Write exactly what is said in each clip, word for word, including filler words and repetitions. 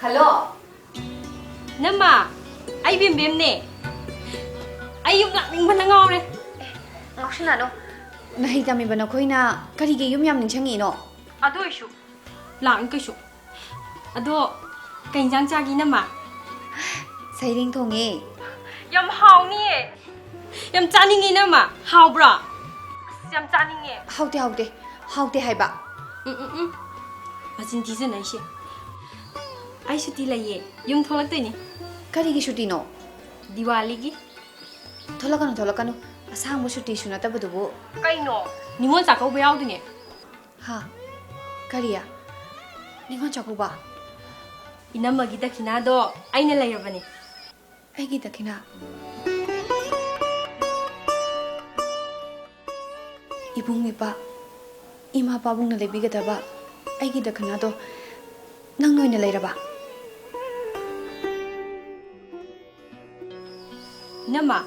Hello. ꯏꯅꯝꯃ, ꯑꯩ ꯕꯦꯝꯕꯦꯝꯅꯦ꯫ ꯑꯩ ꯌꯨꯝ ꯂꯥꯛꯅꯤꯡꯕꯅ ꯉꯥꯎꯔꯦ꯫ ꯉꯥꯎꯁꯤꯟꯅꯅꯨ꯫ ꯅꯍꯩ ꯇꯝꯃꯤꯕ ꯅꯈꯣꯏꯅ ꯀꯔꯤꯒꯤ ꯌꯨꯝ ꯌꯥꯝ ꯅꯤꯡꯁꯤꯡꯉꯤꯅꯣ? ꯑꯗꯨ ꯑꯣꯏꯁꯨ ꯂꯥꯛꯅꯤ ꯀꯩꯁꯨ꯫ ꯑꯗꯣ ꯀꯩ ꯏꯟꯖꯥꯡ ꯆꯥꯒꯦ ꯏꯅꯝꯃ? ꯁꯩꯔꯦꯡ ꯊꯣꯡꯉꯦ꯫ ꯌꯥꯝ ꯍꯥꯎꯅꯤꯌꯦ꯫ ꯌꯥꯝ ꯆꯥꯅꯤꯡꯉꯦ ꯏꯅꯝꯃ꯫ ꯍꯥꯎꯕ꯭ꯔꯣ? ꯑꯁ, ꯌꯥꯝ ꯆꯥꯅꯤꯡꯉꯦ꯫ ꯍꯥꯎꯇꯦ, ꯍꯥꯎꯇꯦ꯫ ꯍꯥꯎꯇꯦ ꯍꯥꯏꯕ꯫ ꯎꯝ, ꯎꯝ, ꯎꯝ꯫ ꯃꯆꯤꯟ ꯊꯤꯖꯟꯅꯩꯁꯦ꯫ ꯑꯩ ꯁꯨꯇꯤ ꯂꯩꯌꯦ꯫ ꯌꯨꯝ ꯊꯣꯛꯂꯛꯇꯣꯏꯅꯦ꯫ ꯀꯔꯤꯒꯤ ꯁꯨꯇꯤꯅꯣ? ꯗꯤꯋꯥꯂꯤꯒꯤ꯫ ꯊꯣꯛꯂꯛꯀꯅꯨ, ꯊꯣꯛꯂꯛꯀꯅꯨ꯫ ꯑꯁꯥꯡꯕ ꯁꯨꯇꯤꯁꯨ ꯅꯠꯇꯕꯗꯨꯕꯨ꯫ ꯀꯩꯅꯣ? ꯅꯤꯉꯣꯜ ꯆꯥꯛꯀꯧꯕ ꯌꯥꯎꯗꯣꯏꯅꯦ꯫ ꯍꯥ? ꯀꯔꯤ? ꯅꯤꯉꯣꯜ ꯆꯥꯛꯀꯧꯕ? ꯏꯅꯝꯃꯒꯤ ꯗꯈꯤꯅꯥꯗꯣ ꯑꯩꯅ ꯂꯩꯔꯕꯅꯦ꯫ ꯑꯩꯒꯤ ꯗꯈꯤꯅꯥ? ꯏꯕꯨꯡ ꯏꯄꯥ, ꯏꯃꯥ ꯄꯥꯕꯨꯡꯅ ꯂꯩꯕꯤꯒꯗꯕ ꯑꯩꯒꯤ ꯗꯈꯤꯅꯥꯗꯣ ꯅꯪꯅ ꯑꯣꯏꯅ ꯂꯩꯔꯕ? ꯏꯅꯝꯃ,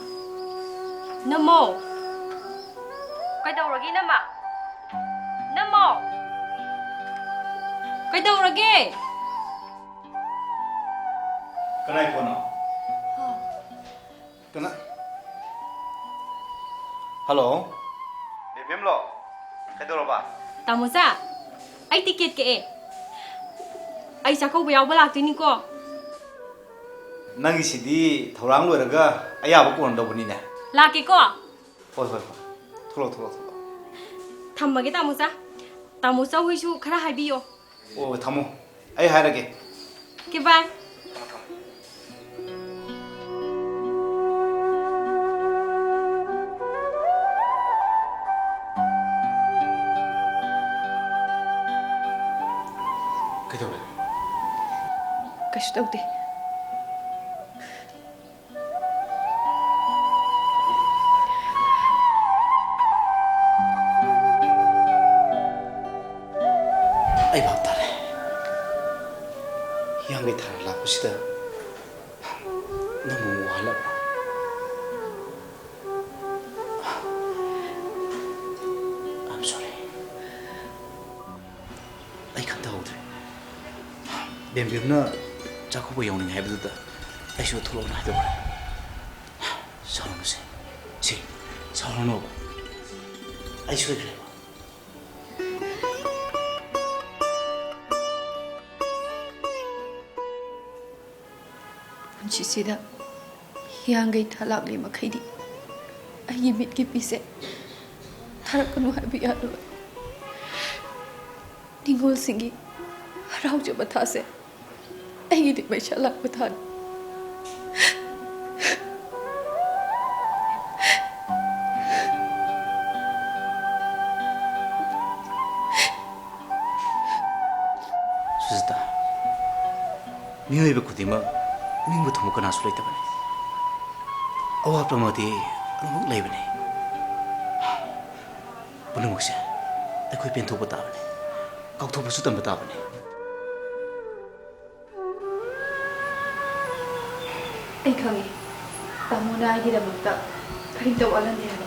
ꯏꯅꯝꯃꯧ, ꯀꯩꯗꯧꯔꯒꯦ ꯏꯅꯝꯃ? ꯏꯅꯝꯃꯧ, ꯀꯩꯗꯧꯔꯒꯦ? ꯀꯅꯥꯏ ꯐꯣꯟꯅꯣ? ꯍꯥ? ꯀꯅꯥ? ꯍꯜꯂꯣ? ꯕꯦꯝꯕꯦꯝꯂꯣ? ꯀꯩꯗꯧꯔꯕ? ꯇꯥꯃꯣꯆꯥ, ꯑꯩ ꯇꯤꯀꯦꯠ ꯀꯛꯑꯦ꯫ ꯑꯩ ꯆꯥꯛꯀꯧꯕ ꯌꯥꯎꯕ ꯂꯥꯛꯇꯣꯏꯅꯤꯀꯣ꯫ ꯅꯪꯒꯤꯁꯤꯗꯤ ꯊꯧꯔꯥꯡ ꯂꯣꯏꯔꯒ ꯑꯌꯥꯕ ꯀꯣꯟꯅ ꯂꯧꯕꯅꯤꯅꯦ꯫ ꯂꯥꯛꯀꯦꯀꯣ꯫ ꯍꯣꯏ, ꯍꯣꯏ, ꯍꯣꯏ꯫ ꯊꯣꯛꯂꯛꯑꯣ, ꯊꯣꯛꯂꯛꯑꯣ, ꯊꯣꯛꯂꯛꯑꯣ꯫ ꯊꯝꯃꯒꯦ ꯇꯥꯃꯣꯆꯥ꯫ ꯇꯥꯃꯣꯆꯥ ꯍꯣꯏꯁꯨ ꯈꯔ ꯍꯥꯏꯕꯤꯌꯣ꯫ ꯑꯣ, ꯊꯝꯃꯣ꯫ ꯑꯩ ꯍꯥꯏꯔꯒꯦ꯫ ꯑꯣꯀꯦ, ꯕꯥꯏ꯫ ꯊꯝꯃꯣ, ꯊꯝꯃꯣ꯫ ꯀꯩꯗꯧꯔꯦ? ꯀꯩꯁꯨ ꯇꯧꯗꯦ꯫ ꯑꯩ ꯚꯥꯞ ꯇꯥꯔꯦ꯫ ꯍꯤꯌꯥꯡꯒꯩ ꯊꯥꯔ ꯂꯥꯛꯄꯁꯤꯗ ꯅꯪꯕꯨ ꯑꯃꯨꯛ ꯋꯥꯍꯜꯂꯕ? I'm sorry. ꯑꯩ ꯈꯟꯊꯍꯧꯗ꯭ꯔꯦ꯫ ꯕꯦꯝꯕꯦꯝꯅ ꯆꯥꯛꯀꯧꯕ ꯌꯥꯎꯅꯤꯡꯉꯦ ꯍꯥꯏꯕꯗꯨꯗ ꯑꯩꯁꯨ ꯊꯣꯛꯂꯛꯑꯣꯅ ꯍꯥꯏꯗꯣꯛꯈ꯭ꯔꯦ꯫ ꯁꯥꯎꯔꯅꯨꯁꯦ꯫ ꯁꯤ, ꯁꯥꯎꯔꯅꯣꯕ꯫ ꯑꯩ ꯁꯣꯏꯈ꯭ꯔꯦꯕ꯫ ꯄꯨꯟꯁꯤꯁꯤꯗ ꯍꯤꯌꯥꯡꯒꯩ ꯊꯥ ꯂꯥꯛꯂꯤ ꯃꯈꯩꯗꯤ ꯑꯩꯒꯤ ꯃꯤꯠꯀꯤ ꯄꯤꯁꯦ ꯊꯥꯔꯛꯀꯅꯨ ꯍꯥꯏꯕ ꯌꯥꯔꯣꯏ꯫ ꯅꯤꯡꯉꯣꯜꯁꯤꯡꯒꯤ ꯍꯔꯥꯎꯖꯕ ꯊꯥꯁꯦ ꯑꯩꯒꯤꯗꯤ ꯃꯩꯁꯥ ꯂꯥꯛꯄ ꯊꯥꯅꯤ꯫ ꯁꯨꯖꯥꯇꯥ, ꯃꯤꯑꯣꯏꯕ ꯈꯨꯗꯤꯡꯃꯛ ꯅꯤꯡꯕ ꯊꯨꯡꯕ ꯀꯅꯥꯁꯨ ꯂꯩꯇꯕꯅꯤ꯫ ꯑꯋꯥꯠꯄ ꯑꯃꯗꯤ ꯑꯗꯨꯃꯛ ꯂꯩꯕꯅꯤ꯫ ꯄꯨꯝꯅꯃꯛꯁꯦ ꯑꯩꯈꯣꯏ ꯄꯦꯟꯊꯣꯛꯄ ꯇꯥꯕꯅꯤ, ꯀꯥꯎꯊꯣꯛꯄꯁꯨ ꯇꯝꯕ ꯇꯥꯕꯅꯤ꯫ ꯑꯩ ꯈꯪꯉꯤ, ꯇꯥꯃꯣꯅ ꯑꯩꯒꯤꯗꯃꯛꯇ ꯀꯔꯤꯝꯇ ꯋꯥꯠꯍꯟꯗꯦ ꯍꯥꯏꯕ꯫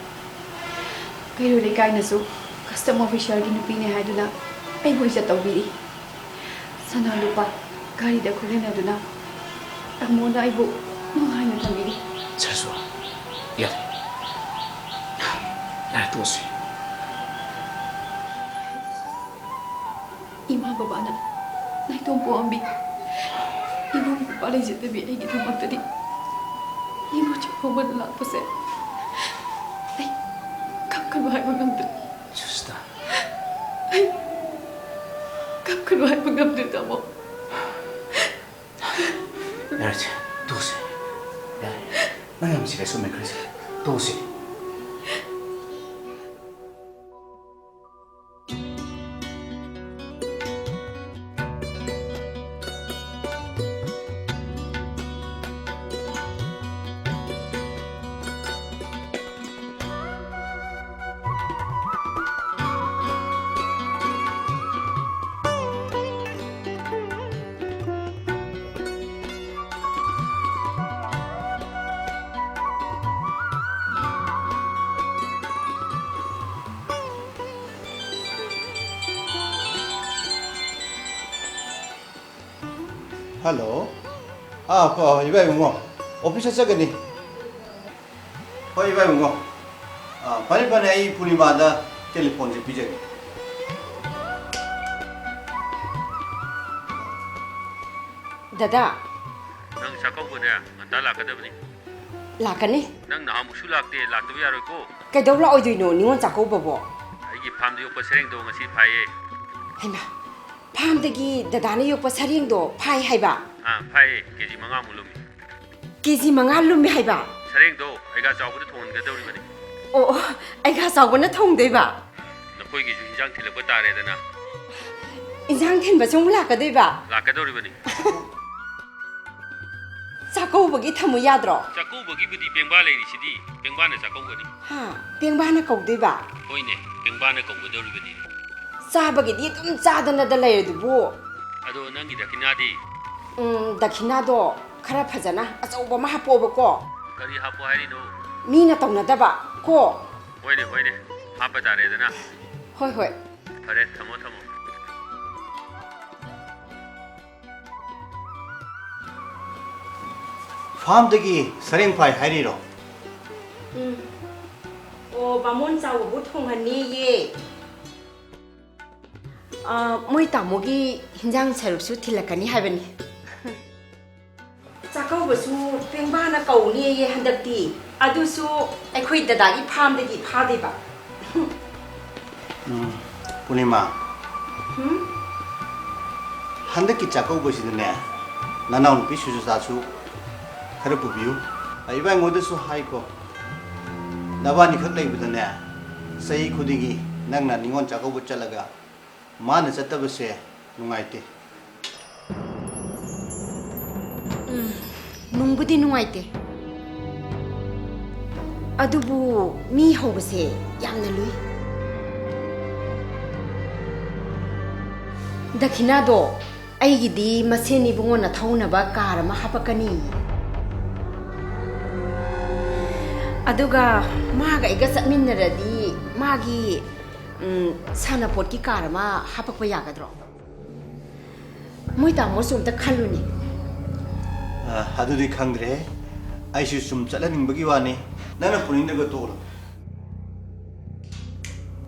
ꯀꯩꯔꯣꯏ ꯂꯩꯀꯥꯏꯅꯁꯨ custom officerꯒꯤ ꯅꯨꯄꯤꯅꯦ ꯍꯥꯏꯗꯨꯅ ꯑꯩꯕꯨ ꯏꯖꯠ ꯇꯧꯕꯤꯔꯤ꯫ ꯁꯅꯥ ꯂꯨꯄꯥ ꯒꯥꯔꯤꯗ ꯈꯨꯂꯦꯟꯅꯗꯨꯅ ꯇꯥꯃꯣꯅ ꯑꯩꯕꯨ ꯅꯨꯡꯉꯥꯏꯅ ꯊꯝꯕꯤꯔꯤ꯫ ꯁꯔꯁꯨ, ꯌꯥꯔꯦ꯫ ꯌꯥꯔꯦ, ꯇꯣꯛꯑꯁꯤ꯫ ꯏꯃꯥ ꯕꯕꯥꯅ ꯅꯥꯏꯇꯣꯝ ꯄꯣꯛꯑꯝꯕꯤ, ꯏꯕꯨꯡ ꯏꯄ꯭ꯋꯥ ꯂꯩꯖꯗꯕꯤ ꯑꯩꯒꯤꯗꯃꯛꯇꯗꯤ ꯅꯤꯉꯣꯜ ꯆꯥꯛꯀꯧꯕꯗ ꯂꯥꯛꯄꯁꯦ ꯑꯩ ꯀꯞꯀꯅꯨ ꯍꯥꯏꯕ ꯉꯝꯗ꯭ꯔꯦ꯫ ꯁꯨꯖꯥꯇꯥ꯫ ꯑꯩ ꯀꯞꯀꯅꯨ ꯍꯥꯏꯕ ꯉꯝꯗ꯭ꯔꯦ, ꯇꯥꯃꯣ꯫ ꯌꯥꯔꯦꯁꯦ, ꯇꯣꯛꯑꯁꯦ꯫ ꯌꯥꯔꯦ꯫ ꯅꯪ ꯌꯥꯝ serious ꯑꯣꯏꯃꯟꯈ꯭ꯔꯦꯁꯦ꯫ ꯇꯣꯛꯑꯁꯦ꯫ ꯍꯜꯂꯣ꯫ ꯑꯥ, ꯍꯣꯏ, ꯍꯣꯏ, ꯏꯕꯥꯏ ꯏꯕꯨꯡꯉꯣ꯫ ꯑꯣꯐꯤꯁꯇ ꯆꯠꯀꯅꯤ꯫ ꯍꯣꯏ, ꯏꯕꯥꯏ ꯏꯕꯨꯡꯉꯣ꯫ ꯑꯥ, ꯐꯅꯤ, ꯐꯅꯤ, ꯑꯩ ꯄꯨꯔꯅꯤꯃꯥꯗ ꯇꯦꯂꯤꯐꯣꯟꯁꯦ ꯄꯤꯖꯒꯦ꯫ ꯗꯗꯥ꯫ ꯅꯪ ꯆꯥꯛꯀꯧꯕꯅꯦ ꯉꯟꯇꯥ ꯂꯥꯛꯀꯗꯕꯅꯤ꯫ ꯂꯥꯛꯀꯅꯤ꯫ ꯅꯪ ꯅꯍꯥꯟꯃꯨꯛꯁꯨ ꯂꯥꯛꯇꯦ, ꯂꯥꯛꯇꯕ ꯌꯥꯔꯣꯏꯀꯣ꯫ ꯀꯩꯗꯧ ꯂꯥꯛꯑꯣꯏꯗꯣꯏꯅꯣ ꯅꯤꯉꯣꯜ ꯆꯥꯛꯀꯧꯕꯕꯣ? ꯑꯩꯒꯤ ꯐꯥꯝꯗ ꯌꯣꯛꯄ ꯁꯔꯦꯡꯗꯣ ꯉꯁꯤ ꯐꯥꯏꯌꯦ꯫ ꯍꯩꯃꯥ, ꯐꯥꯝꯗꯒꯤ ꯗꯗꯥꯅ ꯌꯣꯛꯄ ꯁꯔꯦꯡꯗꯣ ꯐꯥꯏ ꯍꯥꯏꯕ? ꯑꯥ, ꯐꯥꯏꯌꯦ꯫ ꯀꯦ ꯖꯤ ꯃꯉꯥꯃꯨꯛ ꯂꯨꯝꯃꯤ꯫ ꯀꯦ ꯖꯤ ꯃꯉꯥ ꯂꯨꯝꯃꯤ ꯍꯥꯏꯕ? ꯁꯔꯦꯡꯗꯣ ꯑꯩꯒꯥ ꯆꯥꯎꯕꯗ ꯊꯣꯡꯍꯟꯒꯗꯧꯔꯤꯕꯅꯤ꯫ ꯑꯣ, ꯑꯣ, ꯑꯩꯒꯥ ꯆꯥꯎꯕꯅ ꯊꯣꯡꯗꯣꯏꯕ? ꯅꯈꯣꯏꯒꯤꯁꯨ ꯏꯟꯖꯥꯡ ꯊꯤꯜꯂꯛꯄ ꯇꯥꯔꯦꯗꯅ꯫ ꯏꯟꯖꯥꯡ ꯊꯤꯟꯕꯁꯨ ꯑꯃꯨꯛ ꯂꯥꯛꯀꯗꯣꯏꯕ? ꯂꯥꯛꯀꯗꯧꯔꯤꯕꯅꯤ꯫ ꯆꯥꯛꯀꯧꯕꯒꯤ ꯊꯝꯃꯨ ꯌꯥꯗ꯭ꯔꯣ? ꯆꯥꯛꯀꯧꯕꯒꯤꯕꯨꯗꯤ ꯄꯦꯡꯕꯥ ꯂꯩꯔꯤꯁꯤꯗꯤ, ꯄꯦꯡꯕꯥꯅ ꯆꯥꯛꯀꯧꯒꯅꯤ꯫ ꯍꯥ, ꯄꯦꯡꯕꯥꯅ ꯀꯧꯗꯣꯏꯕ? ꯍꯣꯏꯅꯦ, ꯄꯦꯡꯕꯥꯅ ꯀꯧꯒꯗꯧꯔꯤꯕꯅꯤ꯫ ꯆꯥꯕꯒꯤꯗꯤ ꯑꯗꯨꯝ ꯆꯥꯗꯅꯗ ꯂꯩꯔꯗꯨꯕꯨ꯫ ꯑꯗꯣ ꯅꯪꯒꯤ ꯗꯈꯤꯅꯥꯗꯤ? ꯎꯝ, ꯗꯈꯤꯅꯥꯗꯣ ꯈꯔ ꯐꯖꯅ ꯑꯆꯧꯕ ꯑꯃ ꯍꯥꯞꯄꯣꯕꯀꯣ꯫ ꯀꯔꯤ ꯍꯥꯞꯄꯣ ꯍꯥꯏꯔꯤꯅꯣ? ꯃꯤꯅ ꯇꯧꯅꯗꯕ ꯀꯣ꯫ ꯍꯣꯏꯅꯦ, ꯍꯣꯏꯅꯦ, ꯍꯥꯞꯄ ꯇꯥꯔꯦꯗꯅ꯫ ꯍꯣꯏ, ꯍꯣꯏ꯫ ꯐꯔꯦ, ꯊꯝꯃꯣ, ꯊꯝꯃꯣ꯫ ꯐꯥꯝꯗꯒꯤ ꯁꯔꯦꯡ ꯐꯥꯏ ꯍꯥꯏꯔꯤꯔꯣ? ꯎꯝ꯫ ꯑꯣ, ꯕꯥꯃꯣꯟ ꯆꯥꯎꯕꯕꯨ ꯊꯣꯡꯍꯟꯅꯤꯌꯦ꯫ ꯑ, ꯃꯣꯏ ꯇꯥꯃꯣꯒꯤ ꯍꯤꯟꯖꯥꯡ ꯁꯔꯨꯛꯁꯨ ꯊꯤꯜꯂꯛꯀꯅꯤ ꯍꯥꯏꯕꯅꯤ꯫ ꯆꯥꯛꯀꯧꯕꯁꯨ ꯄꯦꯡꯕꯥꯅ ꯀꯧꯅꯦꯌꯦ ꯍꯟꯗꯛꯇꯤ꯫ ꯑꯗꯨꯁꯨ ꯑꯩꯈꯣꯏ ꯗꯗꯥꯒꯤ ꯐꯥꯝꯗꯒꯤ ꯐꯥꯗꯣꯏꯕ꯫ ꯎꯝ, ꯄꯨꯔꯅꯤꯃꯥ꯫ ꯍꯨꯝ? ꯍꯟꯗꯛꯀꯤ ꯆꯥꯛꯀꯧꯕꯁꯤꯗꯅꯦ, ꯅꯅꯥꯎꯅꯨꯄꯤ ꯁꯨꯖꯥꯇꯥꯁꯨ ꯈꯔ ꯄꯨꯕꯤꯌꯨ꯫ ꯏꯕꯥꯏꯉꯣꯟꯗꯁꯨ ꯍꯥꯏꯀꯣ꯫ ꯅꯕꯥꯅꯤꯈꯛ ꯂꯩꯕꯗꯅꯦ, ꯆꯍꯤ ꯈꯨꯗꯤꯡꯒꯤ ꯅꯪꯅ ꯅꯤꯉꯣꯜ ꯆꯥꯛꯀꯧꯕ ꯆꯠꯂꯒ ꯃꯥꯅ ꯆꯠꯇꯕꯁꯦ ꯅꯨꯡꯉꯥꯏꯇꯦ꯫ ꯎꯝ, ꯅꯨꯡꯕꯨꯗꯤ ꯅꯨꯡꯉꯥꯏꯇꯦ꯫ ꯑꯗꯨꯕꯨ ꯃꯤ ꯍꯧꯕꯁꯦ ꯌꯥꯝꯅ ꯂꯨꯏ꯫ ꯗꯈꯤꯅꯥꯗꯣ ꯑꯩꯒꯤꯗꯤ ꯃꯁꯦꯟ ꯏꯕꯨꯡꯉꯣꯅ ꯊꯧꯅꯕ ꯀꯥꯔ ꯑꯃ ꯍꯥꯄꯛꯀꯅꯤ꯫ ꯑꯗꯨꯒ ꯃꯥꯒ ꯑꯩꯒ ꯆꯠꯃꯤꯟꯅꯔꯗꯤ ꯃꯥꯒꯤ, ꯎꯝ, ꯁꯥꯟꯅꯄꯣꯠꯀꯤ ꯀꯥꯔ ꯑꯃ ꯍꯥꯄꯛꯄ ꯌꯥꯒꯗ꯭ꯔꯣ? ꯃꯣꯏ ꯇꯥꯃꯣꯁꯨ ꯑꯝꯇ ꯈꯜꯂꯨꯅꯦ꯫ ꯑ, ꯑꯗꯨꯗꯤ ꯈꯪꯗ꯭ꯔꯦꯍꯦ꯫ ꯑꯩꯁꯨ ꯁꯨꯝ ꯆꯠꯍꯟꯅꯤꯡꯕꯒꯤ ꯋꯥꯅꯤ꯫ ꯅꯪꯅ ꯄꯨꯅꯤꯡꯗ꯭ꯔꯒ ꯇꯣꯛꯎꯔꯣ꯫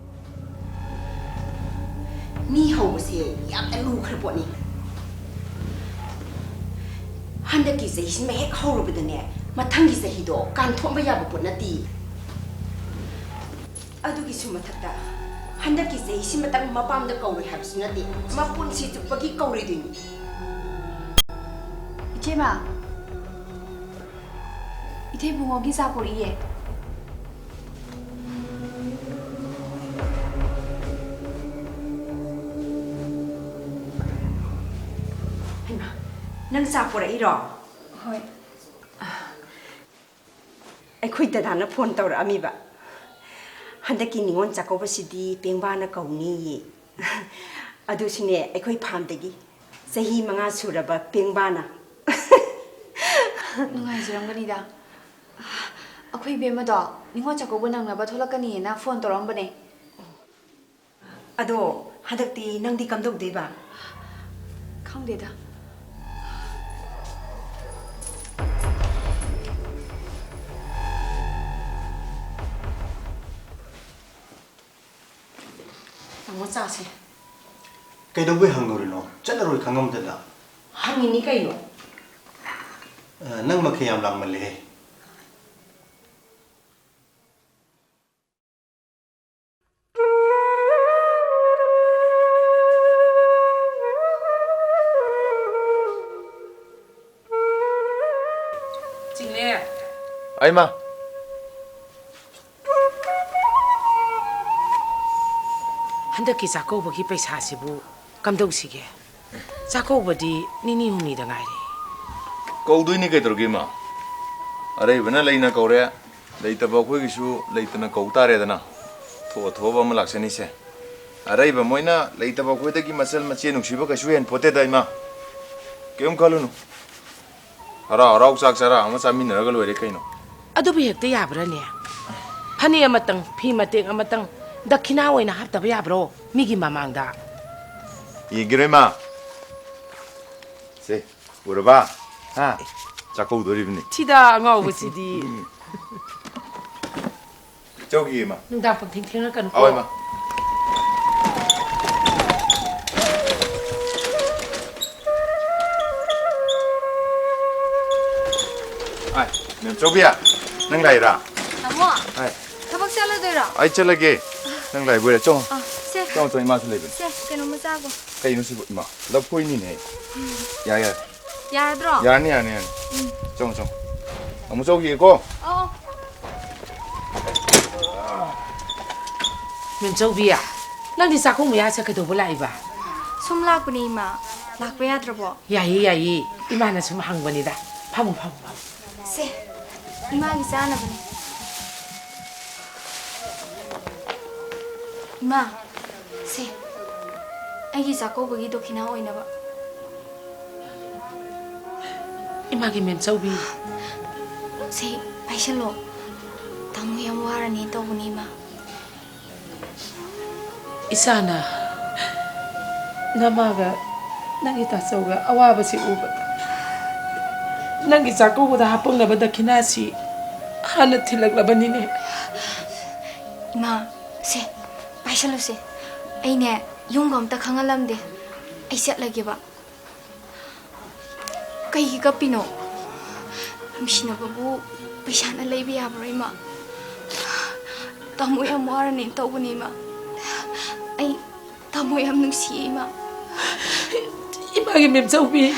ꯃꯤ ꯍꯧꯕꯁꯦ ꯌꯥꯝꯅ ꯂꯨꯈ꯭ꯔ ꯄꯣꯠꯅꯤ꯫ ꯍꯟꯗꯛꯀꯤ ꯆꯍꯤꯁꯤꯃ ꯍꯦꯛ ꯍꯧꯔꯨꯕꯗꯅꯦ, ꯃꯊꯪꯒꯤ ꯆꯍꯤꯗꯣ ꯀꯥꯟꯊꯣꯛꯑꯝꯕ ꯌꯥꯕ ꯄꯣꯠ ꯅꯠꯇꯦ꯫ ꯑꯗꯨꯒꯤꯁꯨ ꯃꯊꯛꯇ, ꯍꯟꯗꯛꯀꯤ ꯆꯍꯤꯁꯤꯃꯇꯪ ꯃꯄꯥꯝꯗ ꯀꯧꯔꯣꯏ ꯍꯥꯏꯕꯁꯨ ꯅꯠꯇꯦ, ꯃꯄꯨꯟꯁꯤ ꯆꯨꯞꯄꯒꯤ ꯀꯧꯔꯣꯏꯗꯣꯏꯅꯤ꯫ ꯏꯆꯦꯃ, ꯏꯊꯩ ꯕꯨꯡꯉꯣꯒꯤ ꯆꯥ ꯄꯨꯔꯛꯏꯌꯦ꯫ ꯍꯩꯃꯥ, ꯅꯪ ꯆꯥ ꯄꯨꯔꯛꯏꯔꯣ? ꯍꯣꯏ꯫ ꯑꯩꯈꯣꯏ ꯗꯗꯥꯅ ꯐꯣꯟ ꯇꯧꯔꯛꯑꯝꯃꯤꯕ꯫ ꯍꯟꯗꯛꯀꯤ ꯅꯤꯉꯣꯜ ꯆꯥꯛꯀꯧꯕꯁꯤꯗꯤ ꯄꯦꯡꯕꯥꯅ ꯀꯧꯅꯤꯌꯦ꯫ ꯑꯗꯨꯁꯨꯅꯦ, ꯑꯩꯈꯣꯏ ꯐꯥꯝꯗꯒꯤ ꯆꯍꯤ ꯃꯉꯥ ꯁꯨꯔꯕ ꯄꯦꯡꯕꯥꯅ꯫ ꯅꯨꯡꯉꯥꯏꯖꯔꯝꯒꯅꯤꯗ꯫ ꯑꯩꯈꯣꯏ ꯏꯕꯦꯝꯃꯗꯣ ꯅꯤꯉꯣꯜ ꯆꯥꯛꯀꯧꯕ ꯅꯪꯅꯕ ꯊꯣꯛꯂꯛꯀꯅꯤꯅ ꯐꯣꯟ ꯇꯧꯔꯛꯑꯝꯕꯅꯦ꯫ ꯑꯗꯣ ꯍꯟꯗꯛꯇꯤ ꯅꯪꯗꯤ ꯀꯝꯗꯧꯗꯣꯏꯕ? ꯈꯪꯗꯦꯗ꯫ ꯇꯥꯃꯣ, ꯆꯥꯁꯦ꯫ ꯀꯩꯗꯧꯕꯩ ꯍꯪꯉꯨꯔꯤꯅꯣ? ꯆꯠꯂꯔꯣꯏ ꯈꯪꯉꯝꯗꯅ꯫ ꯍꯪꯉꯤꯅꯤ ꯀꯩꯅꯣ꯫ ꯑ, ꯅꯪ ꯃꯈꯩ ꯌꯥꯝ ꯂꯥꯡꯃꯜꯂꯦꯍꯦ꯫ ꯆꯤꯡꯂꯦ꯫ ꯑꯩꯃ꯫ ꯍꯟꯗꯛꯀꯤ ꯆꯥꯛꯀꯧꯕꯒꯤ ꯄꯩꯁꯥꯁꯤꯕꯨ ꯀꯝꯗꯧꯁꯤꯒꯦ? ꯆꯥꯛꯀꯧꯕꯗꯤ ꯅꯤꯅꯤ ꯍꯨꯝꯅꯤꯗ ꯉꯥꯏꯔꯦ꯫ ꯀꯧꯗꯣꯏꯅꯤ ꯀꯩꯗꯧꯔꯒꯦ, ꯏꯃꯥ? ꯑꯔꯩꯕꯅ ꯂꯩꯅ ꯀꯧꯔꯦ, ꯂꯩꯇꯕ ꯑꯩꯈꯣꯏꯒꯤꯁꯨ ꯂꯩꯇꯅ ꯀꯧ ꯇꯥꯔꯦꯗꯅ꯫ ꯊꯣꯛꯑ ꯊꯣꯛꯑꯕ ꯑꯃ ꯂꯥꯛꯆꯅꯤꯁꯦ꯫ ꯑꯔꯩꯕ ꯃꯣꯏꯅ ꯂꯩꯇꯕ ꯑꯩꯈꯣꯏꯗꯒꯤ ꯃꯆꯜ ꯃꯆꯦ ꯅꯨꯡꯁꯤꯕ ꯀꯩꯁꯨ ꯍꯦꯟ ꯄꯣꯠꯇꯦꯗ, ꯏꯃꯥ꯫ ꯀꯩꯝ ꯈꯜꯂꯨꯅꯨ꯫ ꯍꯔꯥꯎ ꯍꯔꯥꯎ ꯆꯥꯛ ꯆꯔꯥ ꯑꯃ ꯆꯥꯃꯤꯟꯅꯔꯒ ꯂꯣꯏꯔꯦ ꯀꯩꯅꯣ꯫ ꯑꯗꯨꯕꯨ ꯍꯦꯛꯇ ꯌꯥꯕ꯭ꯔꯥꯅꯦ? ꯐꯅꯦꯛ ꯑꯃꯇꯪ, ꯐꯤ ꯃꯇꯦꯛ ꯑꯃꯇꯪ ꯗꯈꯤꯅꯥ ꯑꯣꯏꯅ ꯍꯥꯞꯇꯕ ꯌꯥꯕ꯭ꯔꯣ? ꯃꯤꯒꯤ ꯃꯃꯥꯡꯗ꯫ ꯌꯦꯡꯒꯦꯔꯣ, ꯏꯃꯥ? ꯁꯦ, ꯎꯔꯕ? ꯍꯥ? ꯆꯥꯛꯀꯧꯗꯣꯔꯤꯕꯅꯤ꯫ ꯁꯤꯗ ꯑꯉꯥꯎꯕꯁꯤꯗꯤ꯫ ꯆꯧꯒꯤ ꯏꯃꯥ꯫ ꯅꯨꯡꯗꯥꯡ ꯄꯪꯊꯦꯡ ꯊꯦꯡꯅꯔꯛꯀꯅꯨꯀꯣ꯫ ꯑꯋꯣꯏ, ꯏꯃꯥ꯫ ꯑꯥꯏ, ꯃꯦꯝ ꯆꯧꯕꯤ, ꯅꯪ ꯂꯥꯛꯏꯔꯥ? ꯇꯥꯃꯣ, ꯑꯥꯏ꯫ ꯊꯕꯛ ꯆꯠꯂꯗꯣꯏꯔꯣ? ꯑꯩ ꯆꯠꯂꯒꯦ꯫ ꯅꯪ ꯂꯥꯛꯏꯕꯣꯏꯔꯦ, ꯆꯪꯉꯣ꯫ ꯑꯥ, ꯁꯦ꯫ ꯆꯪꯉꯣ, ꯆꯪꯉꯣ, ꯏꯃꯥꯁꯨ ꯂꯩꯕꯅꯤ꯫ ꯁꯦ, ꯀꯩꯅꯣꯝꯃ ꯆꯥꯒꯣ꯫ ꯀꯩꯅꯣ ꯁꯤꯕꯨ, ꯏꯃꯥ? ꯂꯐꯣꯏꯅꯤꯅꯦ꯫ ꯌꯥꯏ, ꯌꯥꯏ꯫ ꯌꯥꯔꯗ꯭ꯔꯣ? ꯌꯥꯔꯅꯤ, ꯌꯥꯔꯅꯤ, ꯌꯥꯔꯅꯤ꯫ ꯎꯝ꯫ ꯆꯪꯉꯣ, ꯆꯪꯉꯣ꯫ ꯑꯃꯨꯛ ꯆꯧꯈꯤꯒꯦꯀꯣ꯫ ꯑꯣ꯫ ꯃꯦꯝꯆꯧꯕꯤ, ꯅꯪꯗꯤ ꯆꯥꯛꯈꯨꯝ ꯃꯌꯥꯁꯦ ꯀꯩꯗꯧꯕ ꯂꯥꯛꯏꯕ? ꯁꯨꯝ ꯂꯥꯛꯄꯅꯦ, ꯏꯃꯥ꯫ ꯂꯥꯛꯄ ꯌꯥꯗ꯭ꯔꯕꯣ? ꯌꯥꯏꯌꯦ, ꯌꯥꯏꯌꯦ꯫ ꯏꯃꯥꯅ ꯁꯨꯝ ꯍꯪꯕꯅꯤꯗ꯫ ꯐꯝꯃꯨ, ꯐꯝꯃꯨ, ꯐꯝꯃꯨ꯫ ꯁꯦ, ꯏꯃꯥꯒꯤ ꯆꯥꯅꯕꯅꯦ꯫ ꯏꯃꯥ, ꯁꯦ, ꯑꯩꯒꯤ ꯆꯥꯛꯀꯧꯕꯒꯤ ꯗꯣꯈꯤꯅꯥ ꯑꯣꯏꯅꯕ꯫ ꯏꯃꯥꯒꯤ ꯃꯦꯝꯆꯧꯕꯤ꯫ ꯁꯦ, ꯄꯥꯏꯁꯜꯂꯣ꯫ ꯇꯥꯃꯣ ꯌꯥꯝ ꯋꯥꯔꯅꯤ ꯇꯧꯕꯅꯤ, ꯏꯃꯥ꯫ ꯏꯆꯥꯅ ꯅꯃꯥꯒ ꯅꯪꯒꯤ ꯇꯥꯆꯧꯒ ꯑꯋꯥꯕꯁꯤ ꯎꯕꯗ, ꯅꯪꯒꯤ ꯆꯥꯛꯀꯧꯕꯗ ꯍꯥꯞꯄꯛꯅꯕ ꯗꯈꯤꯅꯥꯁꯤ ꯍꯥꯟꯅ ꯊꯤꯜꯂꯛꯂꯕꯅꯤꯅꯦ꯫ ꯏꯃꯥ, ꯁꯦ, ꯄꯥꯏꯁꯜꯂꯨꯁꯦ꯫ ꯑꯩꯅꯦ, ꯌꯨꯝꯒ ꯑꯝꯇ ꯈꯪꯍꯜꯂꯝꯗꯦ꯫ ꯑꯩ ꯆꯠꯂꯒꯦꯕ꯫ ꯀꯩꯒꯤ ꯀꯞꯄꯤꯅꯣ? ꯅꯨꯡꯁꯤꯅꯕꯕꯨ ꯄꯩꯁꯥꯅ ꯂꯩꯕ ꯌꯥꯕ꯭ꯔꯣ, ꯏꯃꯥ? ꯇꯥꯃꯣ ꯌꯥꯝ ꯋꯥꯔꯅꯤ ꯇꯧꯕꯅꯤ, ꯏꯃꯥ꯫ ꯑꯩ ꯇꯥꯃꯣ ꯌꯥꯝ ꯅꯨꯡꯁꯤꯌꯦ, ꯏꯃꯥ꯫ ꯏꯃꯥꯒꯤ ꯃꯦꯝꯆꯧꯕꯤ꯫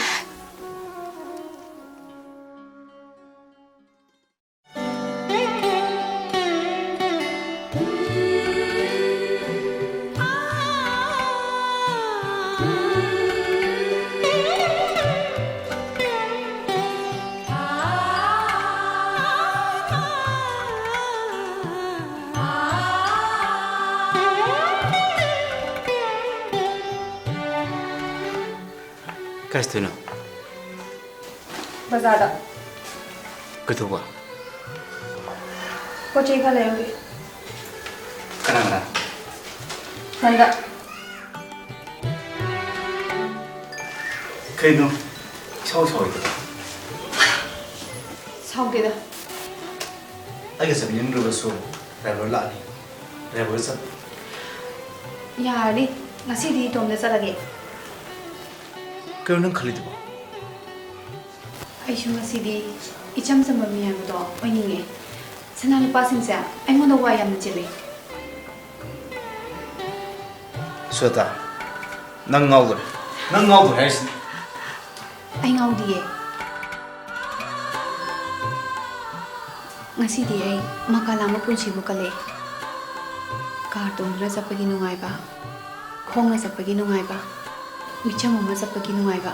ꯀꯥꯏ ꯆꯠꯇꯣꯏꯅꯣ? ꯕꯖꯥꯔꯗ꯫ ꯀꯩꯗꯧꯕ? ꯄꯣꯠ ꯆꯩ ꯈꯔ ꯂꯩꯔꯨꯒꯦ꯫ ꯀꯅꯥ ꯀꯅꯥ? ꯏꯊꯟꯗ꯫ ꯀꯩꯅꯣ? ꯁꯥꯎ ꯁꯥꯎꯔꯤꯗꯨꯕꯣ? ꯁꯥꯎꯗꯦꯗ꯫ ꯑꯩꯒ ꯆꯠꯃꯤꯟꯅꯅꯤꯡꯗ꯭ꯔꯕꯁꯨ ꯗ꯭ꯔꯥꯏꯚꯔ ꯂꯥꯛꯑꯅꯤ꯫ ꯗ꯭ꯔꯥꯏꯚꯔꯒ ꯆꯠꯂꯣ꯫ ꯌꯥꯔꯅꯤ, ꯉꯁꯤꯗꯤ ꯏꯇꯣꯝꯗ ꯆꯠꯂꯒꯦ꯫ ꯀꯩꯅꯣ ꯅꯪ ꯈꯜꯂꯤꯗꯨꯕꯣ? ꯑꯩꯁꯨ ꯉꯁꯤꯗꯤ ꯏꯆꯝ ꯆꯝꯕ ꯃꯤ ꯍꯥꯏꯕꯗꯣ ꯑꯣꯏꯅꯤꯡꯉꯦ꯫ ꯁꯅꯥ ꯂꯨꯄꯥꯁꯤꯡꯁꯦ ꯑꯩꯉꯣꯟꯗ ꯋꯥ ꯌꯥꯝꯅ ꯆꯤꯜꯂꯤ꯫ ꯁ꯭ꯋꯦꯇꯥ, ꯅꯪ ꯉꯥꯎꯗꯣꯔꯦ꯫ ꯅꯪ ꯉꯥꯎꯗꯣꯔꯦ ꯍꯥꯏꯁꯤꯅꯤ꯫ ꯑꯩ ꯉꯥꯎꯗꯤꯌꯦ꯫ ꯉꯁꯤꯗꯤ ꯑꯩ ꯃꯀꯥ ꯂꯥꯝꯕ ꯄꯨꯟꯁꯤꯕꯨ ꯀꯜꯂꯛꯑꯦ꯫ ꯀꯥꯔ ꯇꯣꯡꯗꯨꯅ ꯆꯠꯄꯒꯤ ꯅꯨꯡꯉꯥꯏꯕ, ꯈꯣꯡꯅ ꯆꯠꯄꯒꯤ ꯅꯨꯡꯉꯥꯏꯕ, ꯃꯤꯆꯝ ꯑꯃ ꯆꯠꯄꯒꯤ ꯅꯨꯡꯉꯥꯏꯕ꯫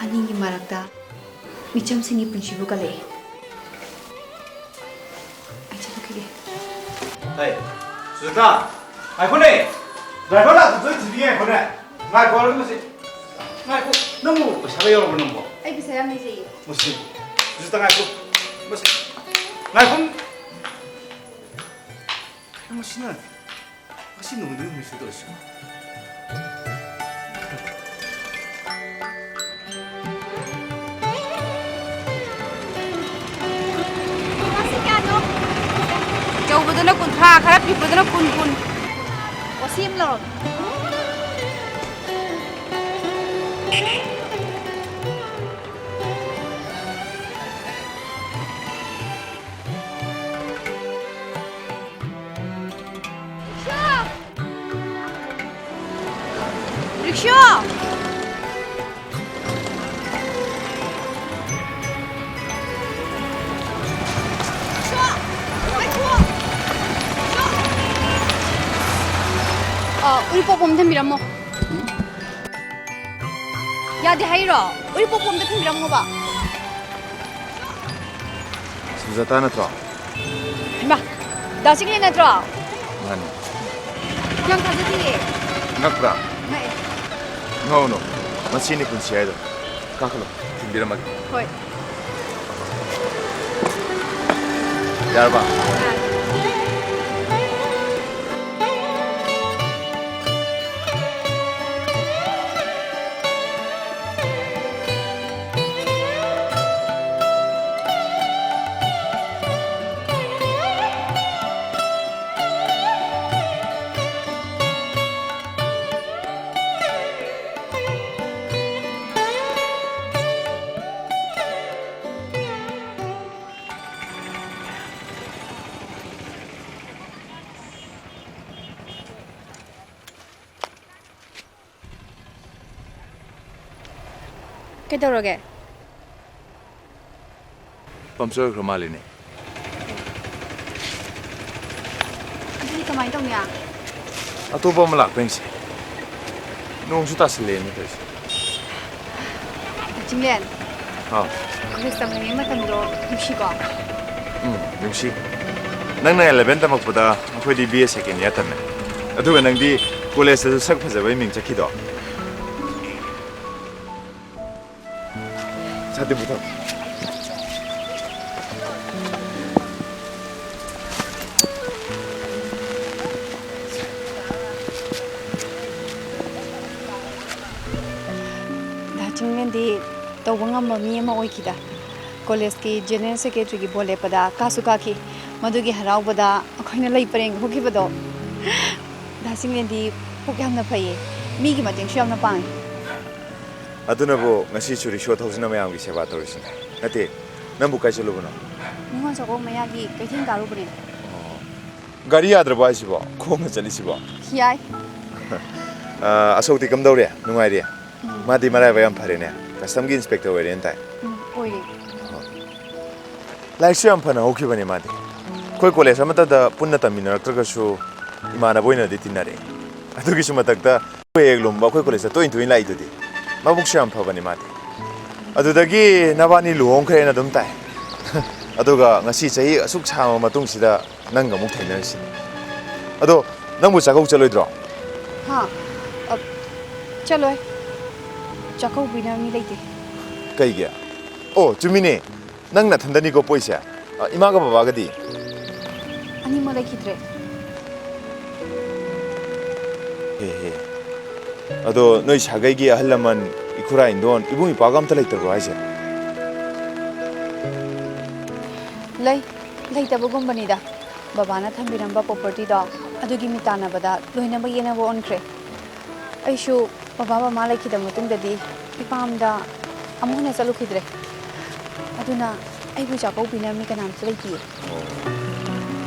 ꯑꯅꯤꯒꯤ ꯃꯔꯛꯇ ꯃꯤꯆꯝꯁꯤꯡꯒꯤ ꯄꯨꯟꯁꯤꯕꯨ ꯀꯜꯂꯛꯏ꯫ ꯑꯩ ꯆꯠꯊꯣꯛꯈꯤꯒꯦ꯫ ꯍꯩ, ꯁꯨꯖꯥꯇꯥ, ꯉꯥꯏꯈꯣꯅꯦ! ꯗ꯭ꯔꯥꯏꯚꯔ ꯂꯥꯛꯄꯗꯣ ꯊꯤꯕꯤꯒꯦ, ꯉꯥꯏꯈꯣꯅꯦ! ꯉꯥꯏꯈꯣ ꯍꯥꯏꯔꯒ ꯃꯁꯤ꯫ ꯉꯥꯏꯈꯣ, ꯅꯪꯕꯨ ꯄꯩꯁꯥꯒ ꯌꯥꯎꯔꯕ꯭ꯔꯣ ꯅꯪꯕꯣ? ꯑꯩ ꯄꯩꯁꯥ ꯌꯥꯝ ꯂꯩꯖꯩꯌꯦ꯫ ꯃꯁꯤ, ꯁꯨꯖꯥꯇꯥ, ꯉꯥꯏꯈꯣ꯫ ꯃꯁꯤ, ꯉꯥꯏꯈꯣ꯫ ꯀꯩꯅꯣ ꯃꯁꯤꯅ? ꯉꯁꯤ ꯅꯣꯡꯃꯗꯤ ꯅꯨꯃꯤꯠꯁꯨ ꯇꯧꯔꯁꯤꯕꯣ꯫ ꯑꯆꯧꯕꯗꯨꯅ ꯀꯨꯟꯊ꯭ꯔꯥ, ꯈꯔ ꯄꯤꯛꯄꯗꯨꯅ ꯀꯨꯟ, ꯀꯨꯟ꯫ ꯑꯣ, ꯁꯤ ꯑꯃ ꯂꯧꯔꯣ꯫ ꯔꯤꯛꯁꯣ! ꯑ, ꯎꯔꯤꯄꯣꯛ ꯄꯣꯝ ꯊꯝꯕꯤꯔꯝꯃꯣ꯫ ꯌꯥꯗꯦ ꯍꯥꯏꯔꯣ? ꯎꯔꯤꯄꯣꯛ ꯄꯣꯝꯗ ꯊꯝꯕꯤꯔꯝꯃꯣꯕ꯫ ꯁꯨꯖꯥꯇꯥ ꯅꯠꯇ꯭ꯔꯣ? ꯍꯩꯃꯥ, ꯗꯥ ꯆꯤꯡꯂꯦꯟ ꯅꯠꯇ꯭ꯔꯣ? ꯃꯥꯅꯤ꯫ ꯌꯥꯝ ꯊꯥꯖꯗꯤꯌꯦ꯫ ꯉꯛꯄ꯭ꯔꯥ? ꯉꯛꯑꯦ꯫ ꯉꯛꯎꯅꯨ, ꯃꯁꯤꯅꯤ ꯄꯨꯟꯁꯤ ꯍꯥꯏꯗꯣ꯫ ꯀꯥꯈꯠꯂꯣ, ꯊꯤꯟꯕꯤꯔꯝꯃꯒꯦ꯫ ꯍꯣꯏ꯫ ꯌꯥꯔꯕ? ꯌꯥꯔꯦ꯫ ꯀꯩꯗꯧꯔꯒꯦ? ꯄꯝꯆꯔ ꯑꯣꯏꯈ꯭ꯔ ꯃꯥꯜꯂꯤꯅꯦ꯫ ꯑꯗꯨꯗꯤ ꯀꯃꯥꯏꯅ ꯇꯧꯅꯤ? ꯑꯇꯣꯞꯄ ꯑꯃ ꯂꯥꯛꯄ ꯌꯦꯡꯁꯦ꯫ ꯅꯣꯡꯁꯨ ꯇꯥꯁꯜꯂꯛꯑꯦꯅꯦ ꯇꯧꯔꯤꯁꯦ꯫ ꯆꯤꯡꯂꯦꯟ꯫ ꯍꯥꯎ꯫ ꯀꯣꯂꯦꯖ ꯇꯝꯂꯤꯉꯩ ꯃꯇꯝꯗꯣ ꯅꯨꯡꯁꯤꯀꯣ? ꯎꯝ, ꯅꯨꯡꯁꯤ꯫ ꯅꯪꯅ ꯑꯦꯂꯦꯚꯦꯟ ꯇꯝꯃꯛꯄꯗ ꯑꯩꯈꯣꯏꯗꯤ ꯕꯤ ꯑꯦ ꯁꯦꯀꯦꯟ ꯏꯌꯥꯔ ꯇꯝꯃꯦ꯫ ꯑꯗꯨꯒ ꯅꯪꯗꯤ ꯀꯣꯂꯦꯖꯇꯁꯨ ꯁꯛ ꯐꯖꯕꯩ ꯃꯤꯡ ꯆꯠꯈꯤꯗꯣ꯫ ꯁꯥꯇꯤꯟ ꯄꯨꯊꯣꯛ꯫ ꯗꯥ ꯆꯤꯡꯂꯦꯟꯗꯤ ꯇꯧꯕ ꯉꯝꯕ ꯃꯤ ꯑꯃ ꯑꯣꯏꯈꯤꯗ꯫ ꯀꯣꯂꯦꯖꯀꯤ ꯖꯦꯅꯔꯦꯜ ꯁꯦꯀ꯭ꯔꯦꯇꯔꯤꯒꯤ ꯚꯣꯠ ꯂꯦꯞꯄꯗ ꯀꯥꯁꯨ ꯀꯥꯈꯤ꯫ ꯃꯗꯨꯒꯤ ꯍꯔꯥꯎꯕꯗ ꯑꯩꯈꯣꯏꯅ ꯂꯩ ꯄꯔꯦꯡ ꯍꯧꯈꯤꯕꯗꯣ꯫ ꯗꯥ ꯆꯤꯡꯂꯦꯟꯗꯤ ꯄꯨꯛ ꯌꯥꯝꯅ ꯐꯩꯌꯦ꯫ ꯃꯤꯒꯤ ꯃꯇꯦꯡꯁꯨ ꯌꯥꯝꯅ ꯄꯥꯡꯉꯤ꯫ ꯑꯗꯨꯅꯕꯨ ꯉꯁꯤꯁꯨ ꯔꯤꯛꯁꯣ ꯊꯧꯗꯨꯅ ꯃꯌꯥꯝꯒꯤ ꯁꯦꯕꯥ ꯇꯧꯔꯤꯁꯤꯅꯦ꯫ ꯅꯠꯇꯦ, ꯅꯪꯕꯨ ꯀꯥꯏ ꯆꯠꯂꯨꯕꯅꯣ? ꯅꯤꯉꯣꯜ ꯆꯥꯛꯀꯧꯕ ꯃꯌꯥꯒꯤ ꯀꯩꯊꯦꯜ ꯀꯥꯔꯨꯕꯅꯦ꯫ ꯑꯣ꯫ ꯒꯥꯔꯤ ꯌꯥꯗ꯭ꯔꯕꯣ ꯍꯥꯏꯁꯤꯕꯣ? ꯈꯣꯡꯅ ꯆꯠꯂꯤꯁꯤꯕꯣ? ꯌꯥꯏ꯫ ꯑ, ꯑꯁꯣꯛꯇꯤ ꯀꯝꯗꯧꯔꯤ? ꯅꯨꯡꯉꯥꯏꯔꯤ? ꯎꯝ꯫ ꯃꯥꯗꯤ ꯃꯔꯥꯏꯕꯛ ꯌꯥꯝ ꯐꯔꯦꯅꯦ꯫ ꯀꯁꯇꯝꯒꯤ ꯏꯟꯁꯄꯦꯛꯇꯔ ꯑꯣꯏꯔꯦꯅ ꯇꯥꯏ꯫ ꯎꯝ, ꯑꯣꯏꯔꯦ꯫ ꯑꯣ꯫ ꯂꯥꯏꯔꯤꯛꯁꯨ ꯌꯥꯝ ꯐꯅ ꯍꯧꯈꯤꯕꯅꯦ ꯃꯥꯗꯤ꯫ ꯑꯩꯈꯣꯏ ꯀꯣꯂꯦꯖ ꯑꯃꯠꯇꯗ ꯄꯨꯟꯅ ꯇꯝꯃꯤꯟꯅꯔꯛꯇ꯭ꯔꯒꯁꯨ ꯏꯃꯥꯟꯅꯕ ꯑꯣꯏꯅꯗꯤ ꯇꯤꯟꯅꯔꯛꯑꯦ꯫ ꯑꯗꯨꯒꯤꯁꯨ ꯃꯊꯛꯇ ꯑꯩꯈꯣꯏ ꯍꯦꯛ ꯂꯨꯝꯕ ꯑꯩꯈꯣꯏ ꯀꯣꯂꯦꯖꯇ ꯇꯣꯏꯅ ꯇꯣꯏꯅ ꯂꯥꯛꯏꯗꯨꯗꯤ꯫ ꯃꯕꯨꯛꯁꯨ ꯌꯥꯝ ꯐꯕꯅꯦ ꯃꯥꯗꯤ꯫ ꯑꯗꯨꯗꯒꯤ ꯅꯕꯥꯅꯤ ꯂꯨꯍꯣꯡꯈ꯭ꯔꯦꯅ ꯑꯗꯨꯝ ꯇꯥꯏ꯫ ꯑꯗꯨꯒ ꯉꯁꯤ ꯆꯍꯤ ꯑꯁꯨꯛ ꯁꯥꯡꯉꯕ ꯃꯇꯨꯡꯁꯤꯗ ꯅꯪꯒ ꯑꯃꯨꯛ ꯊꯦꯡꯅꯔꯤꯁꯤꯅꯤ꯫ ꯑꯗꯣ ꯅꯪꯕꯨ ꯆꯥꯛꯀꯧ ꯆꯠꯂꯣꯏꯗ꯭ꯔꯣ? ꯍꯥ? ꯑ, ꯆꯠꯂꯣꯏ꯫ ꯆꯥꯛꯀꯧꯕꯤꯅꯕ ꯃꯤ ꯂꯩꯇꯦ꯫ ꯀꯩꯒꯤ? ꯑꯣ, ꯆꯨꯝꯃꯤꯅꯦ꯫ ꯅꯪ ꯅꯊꯟꯗꯅꯤꯀꯣ ꯄꯣꯛꯏꯁꯦ? ꯑ, ꯏꯃꯥꯒ ꯕꯕꯥꯒꯗꯤ? ꯑꯅꯤꯃꯛ ꯂꯩꯈꯤꯗ꯭ꯔꯦ꯫ ꯍꯦ, ꯍꯦ꯫ ꯑꯗꯣ ꯅꯣꯏ ꯁꯥꯒꯩꯒꯤ ꯑꯍꯜ ꯂꯃꯟ, ꯏꯈꯨꯔꯥ ꯏꯟꯗꯣꯟ, ꯏꯕꯨꯡ ꯏꯄ꯭ꯋꯥꯒ ꯑꯝꯇ ꯂꯩꯇꯕ꯭ꯔꯣ ꯍꯥꯏꯁꯦ? ꯂꯩ, ꯂꯩꯇꯕꯒꯨꯝꯕꯅꯤꯗ꯫ ꯕꯕꯥꯅ ꯊꯝꯕꯤꯔꯝꯕ ꯄ꯭ꯔꯣꯄꯔꯇꯤꯗꯣ, ꯑꯗꯨꯒꯤ ꯃꯤꯠ ꯇꯥꯟꯅꯕꯗ ꯂꯣꯏꯅꯃꯛ ꯌꯦꯟꯅꯕ ꯑꯣꯟꯈ꯭ꯔꯦ꯫ ꯑꯩꯁꯨ ꯕꯕꯥ ꯃꯃꯥ ꯂꯩꯈꯤꯗꯕ ꯃꯇꯨꯡꯗꯗꯤ ꯏꯄꯥꯝꯗ ꯑꯃꯨꯛ ꯍꯟꯅ ꯆꯠꯂꯨꯈꯤꯗ꯭ꯔꯦ꯫ ꯑꯗꯨꯅ ꯑꯩꯕꯨ ꯆꯥꯛꯀꯧꯕꯤꯅꯕ ꯃꯤ ꯀꯅꯥꯝꯇ ꯂꯩꯇꯤꯌꯦ꯫ ꯑꯣ꯫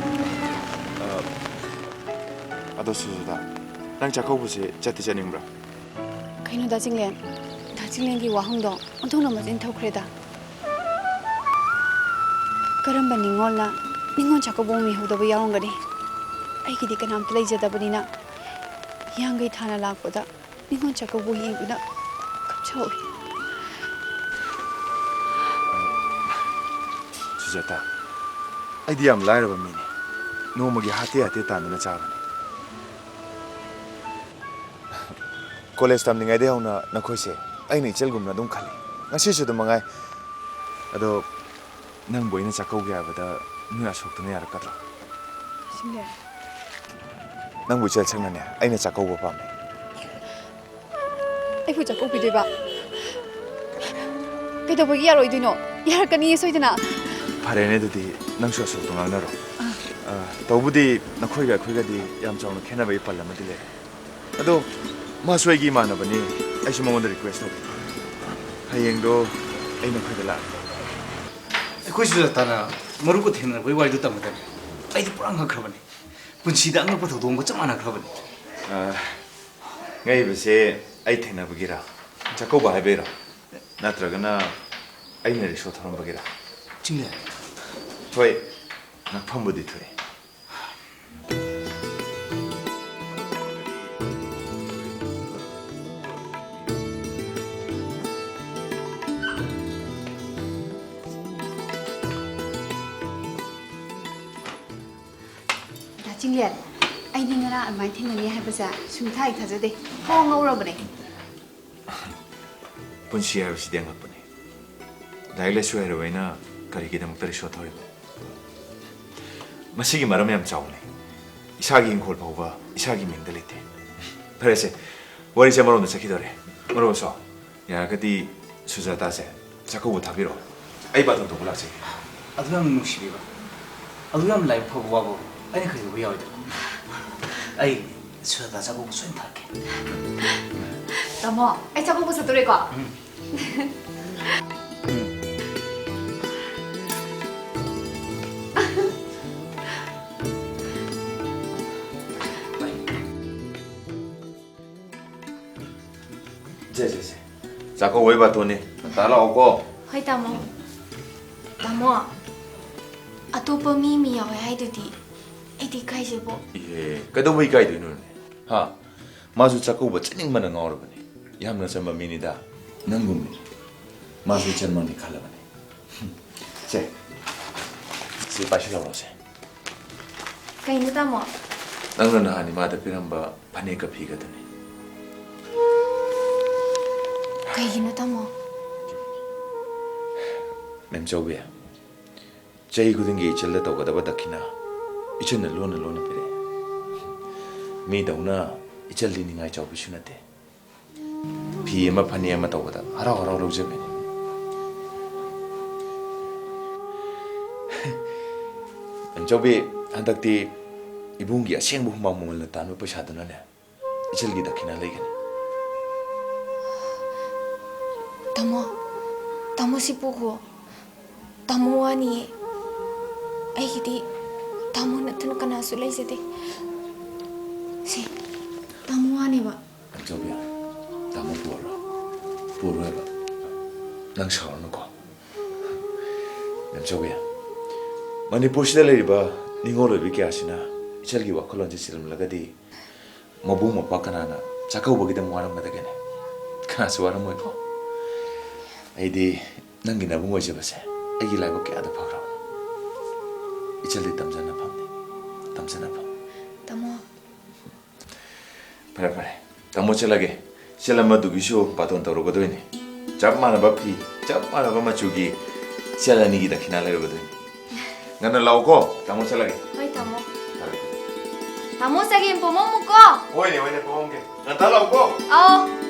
ꯑ, ꯑꯗꯣ ꯁꯨꯖꯇꯥ, ꯅꯪ ꯆꯥꯛꯀꯧꯕꯁꯦ ꯆꯠꯇꯤ ꯆꯠꯅꯤꯡꯕ꯭ꯔꯥ? ꯀꯩꯅꯣ ꯗꯥ ꯆꯤꯡꯂꯦꯟ? ꯗꯥ ꯆꯤꯡꯂꯦꯟꯒꯤ ꯋꯥꯍꯪꯗꯣ ꯑꯣꯟꯊꯣꯛꯅ ꯃꯆꯤꯟ ꯊꯧꯈ꯭ꯔꯦꯗ꯫ ꯀꯔꯝꯕ ꯅꯤꯉꯣꯜꯅ ꯅꯤꯉꯣꯜ ꯆꯥꯛꯀꯧꯕ ꯎꯃꯤꯍꯧꯗꯕ ꯌꯥꯎꯔꯝꯒꯅꯤ? ꯑꯩꯒꯤꯗꯤ ꯀꯅꯥꯝꯇ ꯂꯩꯖꯗꯕꯅꯤꯅ ꯍꯤꯌꯥꯡꯒꯩ ꯊꯥꯅ ꯂꯥꯛꯄꯗ ꯅꯤꯉꯣꯜ ꯆꯥꯛꯀꯧꯕ ꯌꯦꯡꯗꯨꯅ ꯀꯞꯆꯍꯧꯏ꯫ ꯁꯨꯖꯥꯇꯥ, ꯑꯩꯗꯤ ꯌꯥꯝ ꯂꯥꯏꯔꯕ ꯃꯤꯅꯤ꯫ ꯅꯣꯡꯃꯒꯤ ꯍꯥꯇꯦ ꯍꯥꯇꯦ ꯇꯥꯟꯗꯨꯅ ꯆꯥꯕꯅꯤ꯫ ꯀꯣꯂꯦꯖ ꯇꯝꯂꯤꯉꯩꯗꯒꯤ ꯍꯧꯅ ꯅꯈꯣꯏꯁꯦ ꯑꯩꯅ ꯏꯆꯜꯒꯨꯝꯅ ꯑꯗꯨꯝ ꯈꯜꯂꯤ꯫ ꯉꯁꯤꯁꯨ ꯑꯗꯨꯝ ꯃꯉꯥꯏ꯫ ꯑꯗꯣ ꯅꯪꯕꯨ ꯑꯩꯅ ꯆꯥꯛꯀꯧꯒꯦ ꯍꯥꯏꯕꯗ ꯅꯣꯏ ꯑꯁꯣꯛꯇꯨꯅ ꯌꯥꯔꯛꯀꯗ꯭ꯔꯣ? ꯁꯤꯡꯂꯦꯟ꯫ ꯅꯪꯕꯨ ꯏꯆꯜ ꯁꯛꯅꯅꯦ ꯑꯩꯅ ꯆꯥꯛꯀꯧꯕ ꯄꯥꯝꯃꯤ꯫ ꯑꯩꯕꯨ ꯆꯥꯛꯀꯧꯕꯤꯗꯣꯏꯕ? ꯀꯩꯗꯧꯕꯒꯤ ꯌꯥꯔꯣꯏꯗꯣꯏꯅꯣ? ꯌꯥꯔꯛꯀꯅꯤꯌꯦ ꯁꯣꯏꯗꯅ꯫ ꯐꯔꯦꯅꯦ, ꯑꯗꯨꯗꯤ ꯅꯪꯁꯨ ꯑꯁꯣꯛꯇꯣ ꯉꯥꯡꯅꯔꯣ꯫ ꯑꯥ꯫ ꯑꯥ, ꯇꯧꯕꯨꯗꯤ ꯅꯈꯣꯏꯒ ꯑꯩꯈꯣꯏꯒꯗꯤ ꯌꯥꯝ ꯆꯥꯎꯅ ꯈꯦꯠꯅꯕꯒꯤ ꯄꯜ ꯑꯃꯗꯤ ꯂꯩ꯫ ꯑꯗꯣ ꯃꯥꯁꯨ ꯑꯩꯒꯤ ꯏꯃꯥꯟꯅꯕꯅꯤ, ꯑꯩꯁꯨ ꯃꯉꯣꯟꯗ ꯔꯤꯀ꯭ꯋꯦꯁ ꯇꯧꯒꯦ꯫ ꯍꯌꯦꯡꯗꯣ ꯑꯩ ꯅꯈꯣꯏꯗ ꯂꯥꯛꯑꯒꯦ꯫ ꯑꯩꯈꯣꯏꯁꯨ ꯇꯥꯟꯅ ꯃꯔꯨꯞꯀ ꯊꯦꯡꯅꯔꯛꯄꯒꯤ ꯋꯥꯔꯤꯗꯨ ꯇꯝꯒꯗꯕꯅꯤ꯫ ꯑꯩꯗꯤ ꯄꯨꯔꯥ ꯉꯛꯈ꯭ꯔꯕꯅꯤ꯫ ꯄꯨꯟꯁꯤꯗ ꯑꯉꯛꯄ ꯊꯧꯗꯣꯛ ꯑꯃꯒ ꯆꯞ ꯃꯥꯟꯅꯈ꯭ꯔꯕꯅꯤ꯫ ꯑ, ꯉꯛꯏꯕꯁꯦ ꯑꯩ ꯊꯦꯡꯅꯕꯒꯤꯔꯥ? ꯆꯥꯛꯀꯧꯕ ꯍꯥꯏꯕꯩꯔꯥ? ꯅꯠꯇ꯭ꯔꯒꯅ ꯑꯩꯅ ꯔꯤꯛꯁꯣ ꯊꯧꯔꯝꯕꯒꯤꯔꯥ? ꯆꯤꯡꯂꯦꯟ꯫ ꯍꯣꯏ, ꯉꯛꯐꯝꯕꯨꯗꯤ ꯊꯣꯛꯑꯦ꯫ ꯗꯥ ꯆꯤꯡꯂꯦꯟ, ꯑꯩꯗꯤ ꯉꯔꯥꯡ ꯑꯗꯨꯃꯥꯏꯅ ꯊꯦꯡꯅꯅꯤ ꯍꯥꯏꯕꯁꯦ ꯁꯨꯡꯊꯥ ꯍꯦꯛ ꯊꯥꯖꯗꯦ꯫ ꯀꯣꯛ ꯉꯧꯔꯕꯅꯦ꯫ ꯄꯨꯟꯁꯤ ꯍꯥꯏꯕꯁꯤꯗꯤ ꯑꯉꯛꯄꯅꯤ꯫ ꯂꯥꯏꯔꯤꯛ ꯂꯥꯏꯁꯨ ꯍꯩꯔꯕ ꯑꯩꯅ ꯀꯔꯤꯒꯤꯗꯃꯛꯇ ꯔꯤꯛꯁꯣ ꯊꯧꯔꯤꯕ? ꯃꯁꯤꯒꯤ ꯃꯔꯝ ꯌꯥꯝ ꯆꯥꯎꯕꯅꯤ꯫ ꯏꯁꯥꯒꯤ ꯏꯪꯈꯣꯜ ꯐꯥꯎꯕ ꯏꯁꯥꯒꯤ ꯃꯤꯡꯗ ꯂꯩꯇꯦ꯫ ꯐꯔꯦꯁꯦ, ꯋꯥꯔꯤꯁꯦ ꯑꯃꯔꯣꯝꯗ ꯆꯠꯈꯤꯗꯣꯔꯦ꯫ ꯃꯔꯨꯞ ꯑꯁꯣ, ꯌꯥꯔꯒꯗꯤ ꯁꯨꯖꯥꯇꯥꯁꯦ ꯆꯥꯛꯀꯧꯕ ꯊꯥꯕꯤꯔꯛꯑꯣ꯫ ꯑꯩ ꯕꯥꯇꯣꯟ ꯇꯧꯕ ꯂꯥꯛꯆꯒꯦ꯫ ꯑꯗꯨ ꯌꯥꯝ ꯅꯨꯡꯁꯤꯕꯤꯕ, ꯑꯗꯨ ꯌꯥꯝ ꯂꯥꯏꯕꯛ ꯐꯕ ꯋꯥꯕꯨ ꯑꯩꯅ ꯀꯩꯗꯧꯕ ꯌꯥꯎꯔꯣꯏꯗꯣꯏꯅꯣ? ꯑꯩ ꯁꯨꯖꯥꯇꯥ ꯆꯥꯛꯀꯧꯕ ꯁꯣꯏꯅ ꯊꯥꯔꯛꯀꯦ꯫ ꯇꯥꯃꯣ, ꯑꯩ ꯆꯥꯛꯀꯧꯕ ꯆꯠꯇꯣꯔꯦꯀꯣ꯫ ꯎꯝ꯫ ꯁꯦ, ꯁꯦ, ꯁꯦ꯫ ꯆꯥꯛꯀꯧꯕꯩ ꯕꯥꯇꯣꯟꯅꯤ꯫ ꯉꯟꯇꯥ ꯂꯥꯛꯑꯣꯀꯣ꯫ ꯍꯣꯏ ꯇꯥꯃꯣ꯫ ꯇꯥꯃꯣ, ꯑꯇꯣꯞꯄ ꯃꯤ ꯑꯃ ꯌꯥꯎꯋꯦ ꯍꯥꯏꯗꯨꯗꯤ, ꯑꯩꯗꯤ ꯏꯀꯥꯏꯖꯩꯕꯣ꯫ ꯏꯍꯦ, ꯀꯩꯗꯧꯕꯩ ꯏꯀꯥꯏꯗꯣꯏꯅꯣꯅꯦ? ꯍꯥ? ꯃꯥꯁꯨ ꯆꯥꯛꯀꯧꯕ ꯆꯠꯅꯤꯡꯕꯅ ꯉꯥꯎꯔꯕꯅꯤ꯫ ꯌꯥꯝꯅ ꯆꯝꯕ ꯃꯤꯅꯤꯗ꯫ ꯅꯪꯒꯨꯝꯕꯅꯤ꯫ ꯃꯥꯁꯨ ꯏꯆꯟꯃꯛꯅꯤ ꯈꯜꯂꯕꯅꯤ꯫ ꯁꯦ, ꯁꯤ ꯄꯥꯏꯁꯤꯜꯍꯧꯔꯣꯁꯦ꯫ ꯀꯩꯅꯣ ꯇꯥꯃꯣ? ꯅꯪꯅ ꯅꯍꯥꯟ ꯏꯃꯥꯗ ꯄꯤꯔꯝꯕ ꯐꯅꯦꯛꯀ ꯐꯤꯒꯗꯨꯅꯤ꯫ ꯀꯩꯒꯤꯅꯣ ꯇꯥꯃꯣ? ꯃꯦꯝꯆꯧꯕꯤ, ꯆꯍꯤ ꯈꯨꯗꯤꯡꯒꯤ ꯏꯆꯜꯗ ꯇꯧꯒꯗꯕ ꯗꯈꯤꯅꯥ ꯏꯆꯟꯅ ꯂꯣꯟꯅ ꯂꯣꯟꯅ ꯄꯤꯔꯛꯑꯦ꯫ ꯃꯤꯗꯧꯅ ꯏꯆꯜꯗꯤ ꯅꯤꯡꯉꯥꯏ ꯆꯥꯎꯕꯤꯁꯨ ꯅꯠꯇꯦ꯫ ꯐꯤ ꯑꯃ ꯐꯅꯦꯛ ꯑꯃ ꯇꯧꯕꯗ ꯍꯔꯥꯎ ꯍꯔꯥꯎ ꯂꯧꯖꯕꯅꯤ꯫ ꯃꯦꯝꯆꯧꯕꯤ, ꯍꯟꯗꯛꯇꯤ ꯏꯕꯨꯡꯒꯤ ꯑꯁꯦꯡꯕ ꯍꯨꯃꯥꯡ ꯃꯃꯜꯅ ꯇꯥꯟꯕ ꯄꯩꯁꯥꯗꯨꯅꯅꯦ, ꯏꯆꯜꯒꯤ ꯗꯈꯤꯅꯥ ꯂꯩꯒꯅꯤ꯫ ꯇꯥꯃꯣ, ꯇꯥꯃꯣ ꯁꯤ ꯄꯨꯈꯣ꯫ ꯇꯥꯃꯣ ꯋꯥꯅꯤꯌꯦ꯫ ꯑꯩꯒꯤꯗꯤ ꯇꯥꯃꯣ ꯅꯠꯇꯅ ꯀꯅꯥꯁꯨ ꯂꯩꯖꯗꯦ꯫ ꯁꯤ ꯇꯥꯃꯣ ꯋꯥꯅꯦꯕ꯫ ꯃꯦꯝꯆꯧꯕꯤ, ꯇꯥꯃꯣ ꯄꯨꯔꯣ꯫ ꯄꯨꯔꯣꯏꯕ꯫ ꯅꯪ ꯁꯥꯎꯔꯅꯨꯀꯣ꯫ ꯃꯦꯝꯆꯧꯕꯤ, ꯃꯅꯤꯄꯨꯔꯁꯤꯗ ꯂꯩꯔꯤꯕ ꯅꯤꯡꯉꯣꯜ ꯑꯣꯏꯕꯤ ꯀꯌꯥꯁꯤꯅ ꯏꯆꯜꯒꯤ ꯋꯥꯈꯜꯂꯣꯟꯁꯦ ꯆꯤꯜꯂꯝꯂꯒꯗꯤ ꯃꯕꯨꯡ ꯃꯧꯄ꯭ꯋꯥ ꯀꯅꯥꯅ ꯆꯥꯛꯀꯧꯕꯒꯤꯗꯃꯛ ꯋꯥꯔꯝꯒꯗꯒꯦꯅꯦ? ꯀꯅꯥꯁꯨ ꯋꯥꯔꯝꯃꯣꯏꯀꯣ꯫ ꯑꯩꯗꯤ ꯅꯪꯒꯤ ꯅꯕꯨꯡ ꯑꯣꯏꯖꯕꯁꯦ ꯑꯩꯒꯤ ꯂꯥꯏꯕꯛ ꯀꯌꯥꯗ ꯐꯈ꯭ꯔꯕ꯫ ꯏꯆꯜꯗꯤ ꯇꯝꯖꯅꯐꯝꯅꯤ, ꯇꯝꯖꯅꯐꯝ꯫ ꯇꯥꯃꯣ꯫ ꯐꯔꯦ, ꯐꯔꯦ꯫ ꯇꯥꯃꯣ ꯆꯠꯂꯒꯦ꯫ ꯏꯆꯜ ꯑꯃꯗꯨꯒꯤꯁꯨ ꯕꯥꯇꯣꯟ ꯇꯧꯔꯨꯒꯗꯣꯏꯅꯤ꯫ ꯆꯞ ꯃꯥꯟꯅꯕ ꯐꯤ, ꯆꯞ ꯃꯥꯟꯅꯕ ꯃꯆꯨꯒꯤ ꯏꯆꯜ ꯑꯅꯤꯒꯤ ꯗꯈꯤꯅꯥ ꯂꯩꯔꯨꯒꯗꯣꯏꯅꯤ꯫ ꯉꯟꯅ ꯂꯥꯛꯎꯀꯣ꯫ ꯇꯥꯃꯣ ꯆꯠꯂꯒꯦ꯫ ꯍꯣꯏ ꯇꯥꯃꯣ꯫ ꯐꯔꯦ꯫ ꯇꯥꯃꯣ ꯆꯒꯦꯝ ꯄꯣꯝꯃꯝꯃꯨꯀꯣ꯫ ꯍꯣꯏꯅꯦ, ꯍꯣꯏꯅꯦ, ꯄꯣꯝꯃꯝꯒꯦ꯫ ꯉꯟꯇꯥ ꯂꯥꯛꯎꯀꯣ꯫ ꯑꯧ꯫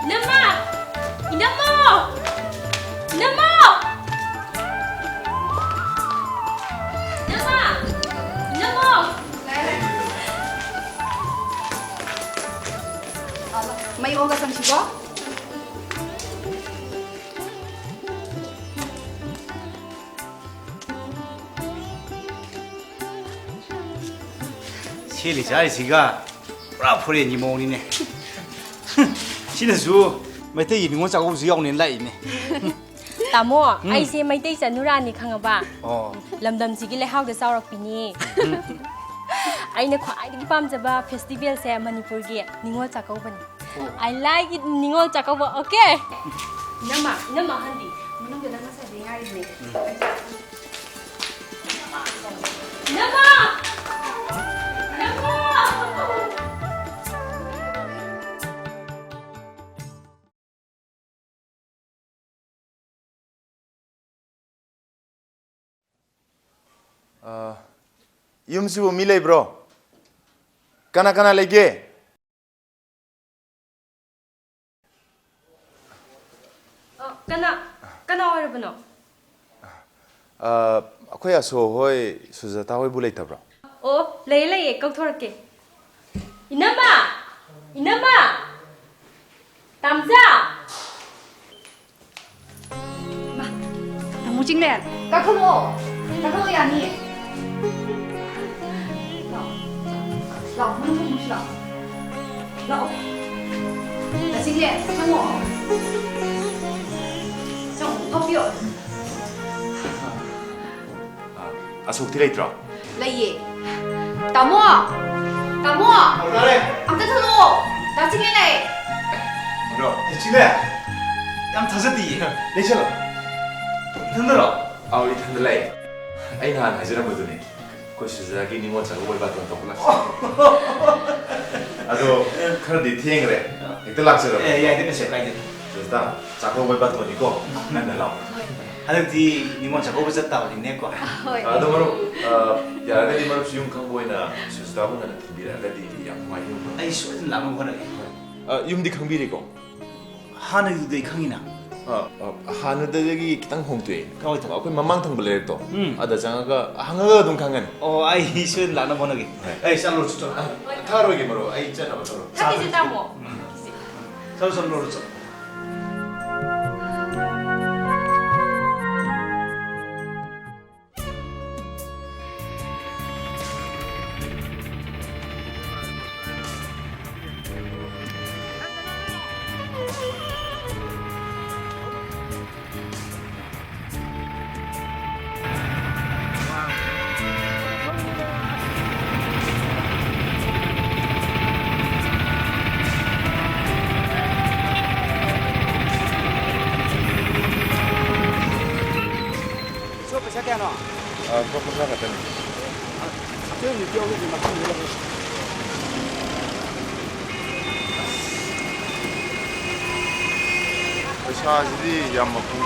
ꯏꯅꯝꯃ! ꯏꯅꯝꯃ! ꯏꯅꯝꯃ! ꯁꯦꯠꯂꯤ ꯆꯥꯔꯤꯁꯤꯒ ꯄꯨꯔꯥ ꯐꯣꯔꯦꯟꯒꯤ ꯃꯑꯣꯡꯅꯤꯅꯦ꯫ ꯁꯤꯅꯁꯨ ꯃꯩꯇꯩꯒꯤ ꯅꯤꯉꯣꯜ ꯆꯥꯛꯀꯧꯕꯁꯨ ꯌꯥꯎꯅꯦꯅ ꯂꯥꯛꯏꯅꯦ꯫ ꯇꯥꯃꯣ, ꯎꯝ꯫ ꯑꯩꯁꯦ ꯃꯩꯇꯩ ꯆꯅꯨꯔꯥꯅꯤ, ꯈꯪꯉꯕ? ꯑꯣ꯫ ꯂꯝꯗꯝꯁꯤꯒꯤ ꯂꯩꯍꯥꯎꯗ ꯆꯥꯎꯔꯛꯄꯤꯅꯤ꯫ ꯑꯩꯅ ꯈ꯭ꯋꯥꯏꯗꯒꯤ ꯄꯥꯝꯖꯕ ꯐꯦꯁꯇꯤꯚꯦꯜꯁꯦ ꯃꯅꯤꯄꯨꯔꯒꯤ ꯅꯤꯉꯣꯜ ꯆꯥꯛꯀꯧꯕꯅꯤ꯫ ꯑꯣ꯫ I like it, Ningol Chakkouba, okay? ꯏꯅꯝꯃ, ꯏꯅꯝꯃ ꯑꯍꯟꯗꯤ ꯃꯅꯨꯡꯗ ꯅꯪ ꯉꯁꯥꯏꯗꯩ ꯉꯥꯏꯔꯤꯅꯦ꯫ ꯎꯝ꯫ ꯏꯅꯝꯃ! ꯏꯅꯝꯃ! ꯑ, ꯌꯨꯝꯁꯤꯕꯨ ꯃꯤ ꯂꯩꯕ꯭ꯔꯣ? ꯀꯅꯥ ꯀꯅꯥ ꯂꯩꯒꯦ? ꯑ, ꯀꯅꯥ, ꯀꯅꯥ ꯑꯣꯏꯔꯕꯅꯣ? ꯑ, ꯑꯩꯈꯣꯏ ꯑꯁꯣ ꯍꯣꯏ, ꯁꯨꯖꯥꯇꯥ ꯍꯣꯏꯕꯨ ꯂꯩꯇꯕ꯭ꯔꯣ? ꯑꯣ, ꯂꯩꯌꯦ, ꯂꯩꯌꯦ, ꯀꯧꯊꯣꯔꯛꯀꯦ꯫ ꯏꯅꯝꯃ! ꯏꯅꯝꯃ! ꯇꯥꯝꯆꯥ! ꯃꯥ, ꯇꯥꯃꯣ ꯆꯤꯡꯂꯦꯟ, ꯀꯥꯈꯠꯂꯛꯑꯣ꯫ ꯀꯥꯈꯠꯂꯛꯑꯣ, ꯌꯥꯅꯤꯌꯦ꯫ ꯂꯥꯛꯑꯣ, ꯂꯥꯛꯑꯣ, ꯃꯅꯨꯡ ꯆꯪꯉꯨꯁꯤ ꯂꯥꯛꯑꯣ꯫ ꯂꯥꯛꯑꯣ꯫ ꯗꯥ ꯆꯤꯡꯂꯦꯟ, ꯆꯪꯉꯛꯑꯣ꯫ ꯆꯪꯉꯛꯑꯣ, ꯐꯝꯕꯤꯌꯣ꯫ ꯑ, ꯑꯁꯣꯛꯇꯤ ꯂꯩꯇ꯭ꯔꯣ? ꯂꯩꯌꯦ꯫ ꯇꯥꯃꯣ! ꯇꯥꯃꯣ! ꯑꯣ, ꯇꯥꯔꯦ꯫ ꯑꯝꯇ ꯊꯣꯛꯂꯛꯑꯣ꯫ ꯗꯥ ꯆꯤꯡꯂꯦꯟ ꯂꯩ꯫ ꯕ꯭ꯔꯣ, ꯆꯤꯡꯂꯦꯟ? ꯌꯥꯝ ꯊꯥꯖꯗꯤꯌꯦ꯫ ꯂꯩꯁꯜꯂꯣ꯫ ꯏꯊꯟꯗꯔꯣ? ꯑꯧ, ꯏꯊꯟꯗ ꯂꯩ꯫ ꯑꯩ ꯅꯍꯥꯟ ꯍꯥꯏꯖꯔꯝꯕꯗꯨꯅꯤ꯫ ꯑꯩꯈꯣꯏ ꯁꯨꯖꯥꯒꯤ ꯅꯤꯉꯣꯜ ꯆꯥꯛꯀꯧꯕꯩ ꯕꯥꯇꯣꯟ ꯇꯧꯕ ꯂꯥꯛꯆꯕꯅꯤ꯫ ꯑꯗꯣ ꯈꯔꯗꯤ ꯊꯦꯡꯈ꯭ꯔꯦ꯫ ꯍꯦꯛꯇ ꯂꯥꯛꯆꯔꯕ꯫ ꯑꯦ, ꯌꯥꯏꯗ, ꯀꯩꯁꯨ ꯀꯥꯏꯗꯦ꯫ ꯁꯨꯖꯥ, ꯆꯥꯛꯀꯧꯕꯩ ꯕꯥꯇꯣꯟꯅꯤꯀꯣ, ꯉꯟꯅ ꯂꯥꯛꯑꯣ꯫ ꯍꯣꯏ꯫ ꯍꯟꯗꯛꯇꯤ ꯅꯤꯉꯣꯜ ꯆꯥꯛꯀꯧꯕ ꯆꯠꯇꯥꯕꯅꯤꯅꯦꯀꯣ꯫ ꯍꯣꯏ꯫ ꯑꯗꯣ ꯃꯔꯨꯞ, ꯑ, ꯌꯥꯔꯒꯗꯤ ꯃꯔꯨꯞꯁꯨ ꯌꯨꯝ ꯈꯪꯕ ꯑꯣꯏꯅ ꯁꯨꯖꯥꯕꯨ ꯉꯟꯅ ꯊꯤꯟꯕꯤꯔꯛꯑꯒꯗꯤ ꯌꯥꯝ ꯅꯨꯡꯉꯥꯏꯅꯤ꯫ ꯑꯩ ꯁꯣꯏꯗꯅ ꯂꯥꯛꯅꯕ ꯍꯣꯠꯅꯒꯦ꯫ ꯑ, ꯌꯨꯝꯗꯤ ꯈꯪꯕꯤꯔꯦꯀꯣ? ꯍꯥꯟꯅꯒꯤꯗꯨꯗꯩ ꯈꯪꯉꯤꯅ꯫ ꯑ, ꯑ, ꯍꯥꯟꯅꯗꯒꯤ ꯈꯤꯇꯪ ꯍꯣꯡꯗꯣꯛꯑꯦ꯫ ꯀꯃꯥꯏ ꯇꯧꯕ? ꯑꯩꯈꯣꯏ ꯃꯃꯥꯡ ꯊꯪꯕ ꯂꯩꯔꯛꯇꯣ, ꯎꯝ꯫ ꯑꯗ ꯆꯪꯉꯒ ꯍꯪꯉꯒ ꯑꯗꯨꯝ ꯈꯪꯒꯅꯤ꯫ ꯑꯣ, ꯑꯩ ꯁꯣꯏꯗꯅ ꯂꯥꯛꯅꯕ ꯍꯣꯠꯅꯒꯦ꯫ ꯍꯣꯏ꯫ ꯑꯩ ꯆꯠꯂꯨꯔꯣ, ꯆꯠꯂꯨꯔꯣ꯫ ꯑ, ꯊꯛꯑꯔꯣꯏꯒꯦ ꯃꯔꯨꯞ, ꯑꯩ ꯆꯠꯅꯕ ꯇꯧꯔꯣ꯫ ꯊꯛꯈꯤꯁꯤ ꯇꯥꯃꯣ꯫ ꯎꯝ꯫ ꯊꯛꯈꯤꯁꯤ꯫ ꯆꯠꯂꯣ, ꯆꯠꯂꯣ, ꯂꯣꯏꯔꯣ, ꯆꯠꯂꯣ꯫ ꯀꯨꯟꯊ꯭ꯔꯥ ꯈꯛꯇꯅꯤ꯫ ꯄꯩꯁꯥꯁꯤꯗꯤ ꯌꯥꯝ ꯃꯄꯨꯝ꯫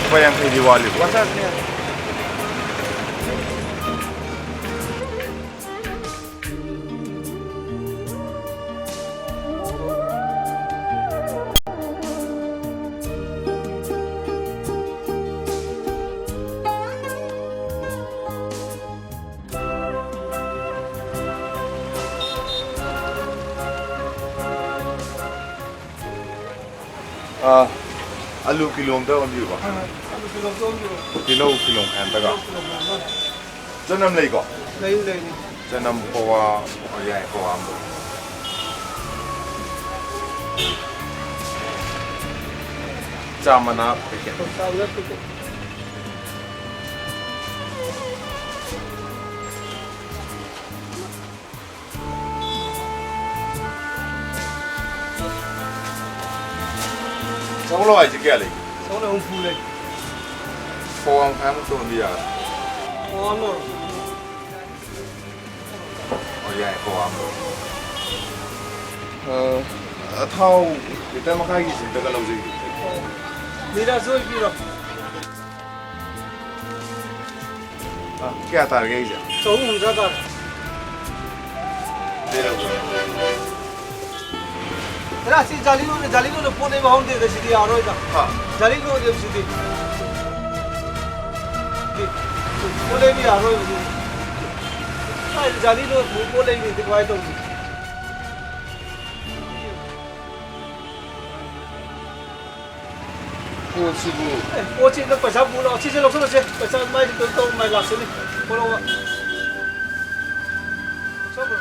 ꯂꯨꯄꯥ ꯌꯥꯡꯈꯩꯗꯤ ꯋꯥꯠꯂꯤꯕ꯫ ꯑꯥ, ꯑꯂꯨ ꯀꯤꯂꯣ ꯑꯝꯇ ꯑꯣꯟꯕꯤꯌꯨꯕ꯫ ꯑꯥ, ꯑꯂꯨ ꯀꯤꯂꯣ ꯑꯝꯇ ꯑꯣꯟꯕꯤꯌꯨ꯫ ꯇꯤꯜꯍꯧ ꯀꯤꯂꯣ ꯃꯈꯥꯏ ꯑꯝꯇꯒ꯫ ꯇꯤꯜꯍꯧ ꯀꯤꯂꯣ ꯃꯈꯥꯏ ꯑꯃ꯫ ꯆꯅꯝ ꯂꯩꯀꯣ? ꯂꯩ, ꯂꯩ, ꯂꯩ꯫ ꯆꯅꯝ ꯄꯋꯥ, ꯑꯣ, ꯌꯥꯏ, ꯄꯋꯥ ꯑꯃ꯫ ꯆꯥ ꯃꯅꯥ ꯄꯦꯀꯦꯠ꯫ ꯆꯥ ꯃꯅꯥ ꯄꯦꯀꯦꯠ꯫ ꯁꯒꯣꯜ ꯍꯋꯥꯏꯁꯦ ꯀꯌꯥ ꯂꯩꯒꯦ? ꯁꯒꯣꯜ ꯍꯋꯥꯏ ꯍꯨꯝꯐꯨ ꯂꯩ꯫ ꯄꯋꯥ ꯃꯈꯥꯏ ꯑꯃꯨꯛ ꯇꯧꯍꯟꯕ ꯌꯥꯒꯗ꯭ꯔꯥ? ꯄꯋꯥ ꯑꯃ ꯂꯧꯔꯣ꯫ ꯑꯣ, ꯌꯥꯏ, ꯄꯋꯥ ꯑꯃ ꯂꯧꯔꯣ꯫ ꯑ, ꯊꯥꯎ ꯂꯤꯇꯔ ꯃꯈꯥꯏꯒꯤꯁꯦ ꯑꯝꯇꯒ ꯂꯧꯖꯒꯦ꯫ ꯅꯤꯔꯥꯖ ꯑꯣꯏꯕꯤꯔꯣ꯫ ꯑ, ꯀꯌꯥ ꯇꯥꯔꯒꯦ ꯑꯩꯁꯦ? ꯆꯍꯨꯝ ꯍꯨꯝꯗ꯭ꯔꯥ ꯇꯥꯔꯦ꯫ ꯂꯩꯔꯛꯎ꯫ ꯍꯦꯔꯥ, ꯁꯤ ꯖꯥꯂꯤ ꯂꯣꯟꯅ, ꯖꯥꯂꯤ ꯂꯣꯟꯅ ꯄꯣꯠ ꯂꯩꯕ ꯍꯧꯔꯝꯗꯦꯗ, ꯁꯤꯗꯤ ꯌꯥꯔꯣꯏꯗ꯫ ꯍꯥ? ꯖꯥꯂꯤ ꯂꯣꯟꯅꯦꯕ ꯁꯤꯗꯤ꯫ ꯄꯣꯠ ꯂꯩꯕ ꯌꯥꯔꯣꯏꯕ ꯁꯤꯗꯤ꯫ ꯀꯥꯏꯗ ꯖꯥꯂꯤ ꯂꯣꯟꯅ ꯄꯣꯠ ꯂꯩꯕꯗꯤ ꯀꯃꯥꯏꯅ ꯇꯧꯅꯤ? ꯄꯣꯠꯁꯤꯕꯨ꯫ ꯑꯦ, ꯄꯣꯠꯁꯤ ꯅꯪ ꯄꯩꯁꯥ ꯄꯨꯔꯣ꯫ ꯁꯤꯁꯦ ꯂꯧꯁꯜꯂꯁꯦ꯫ ꯄꯩꯁꯥ ꯃꯥꯏꯗꯤ ꯀꯩꯅꯣ ꯇꯧ, ꯃꯥꯏ ꯂꯥꯛꯁꯅꯤ꯫ ꯄꯣꯔꯛꯑꯣ꯫ ꯂꯧꯁꯜꯂꯣ꯫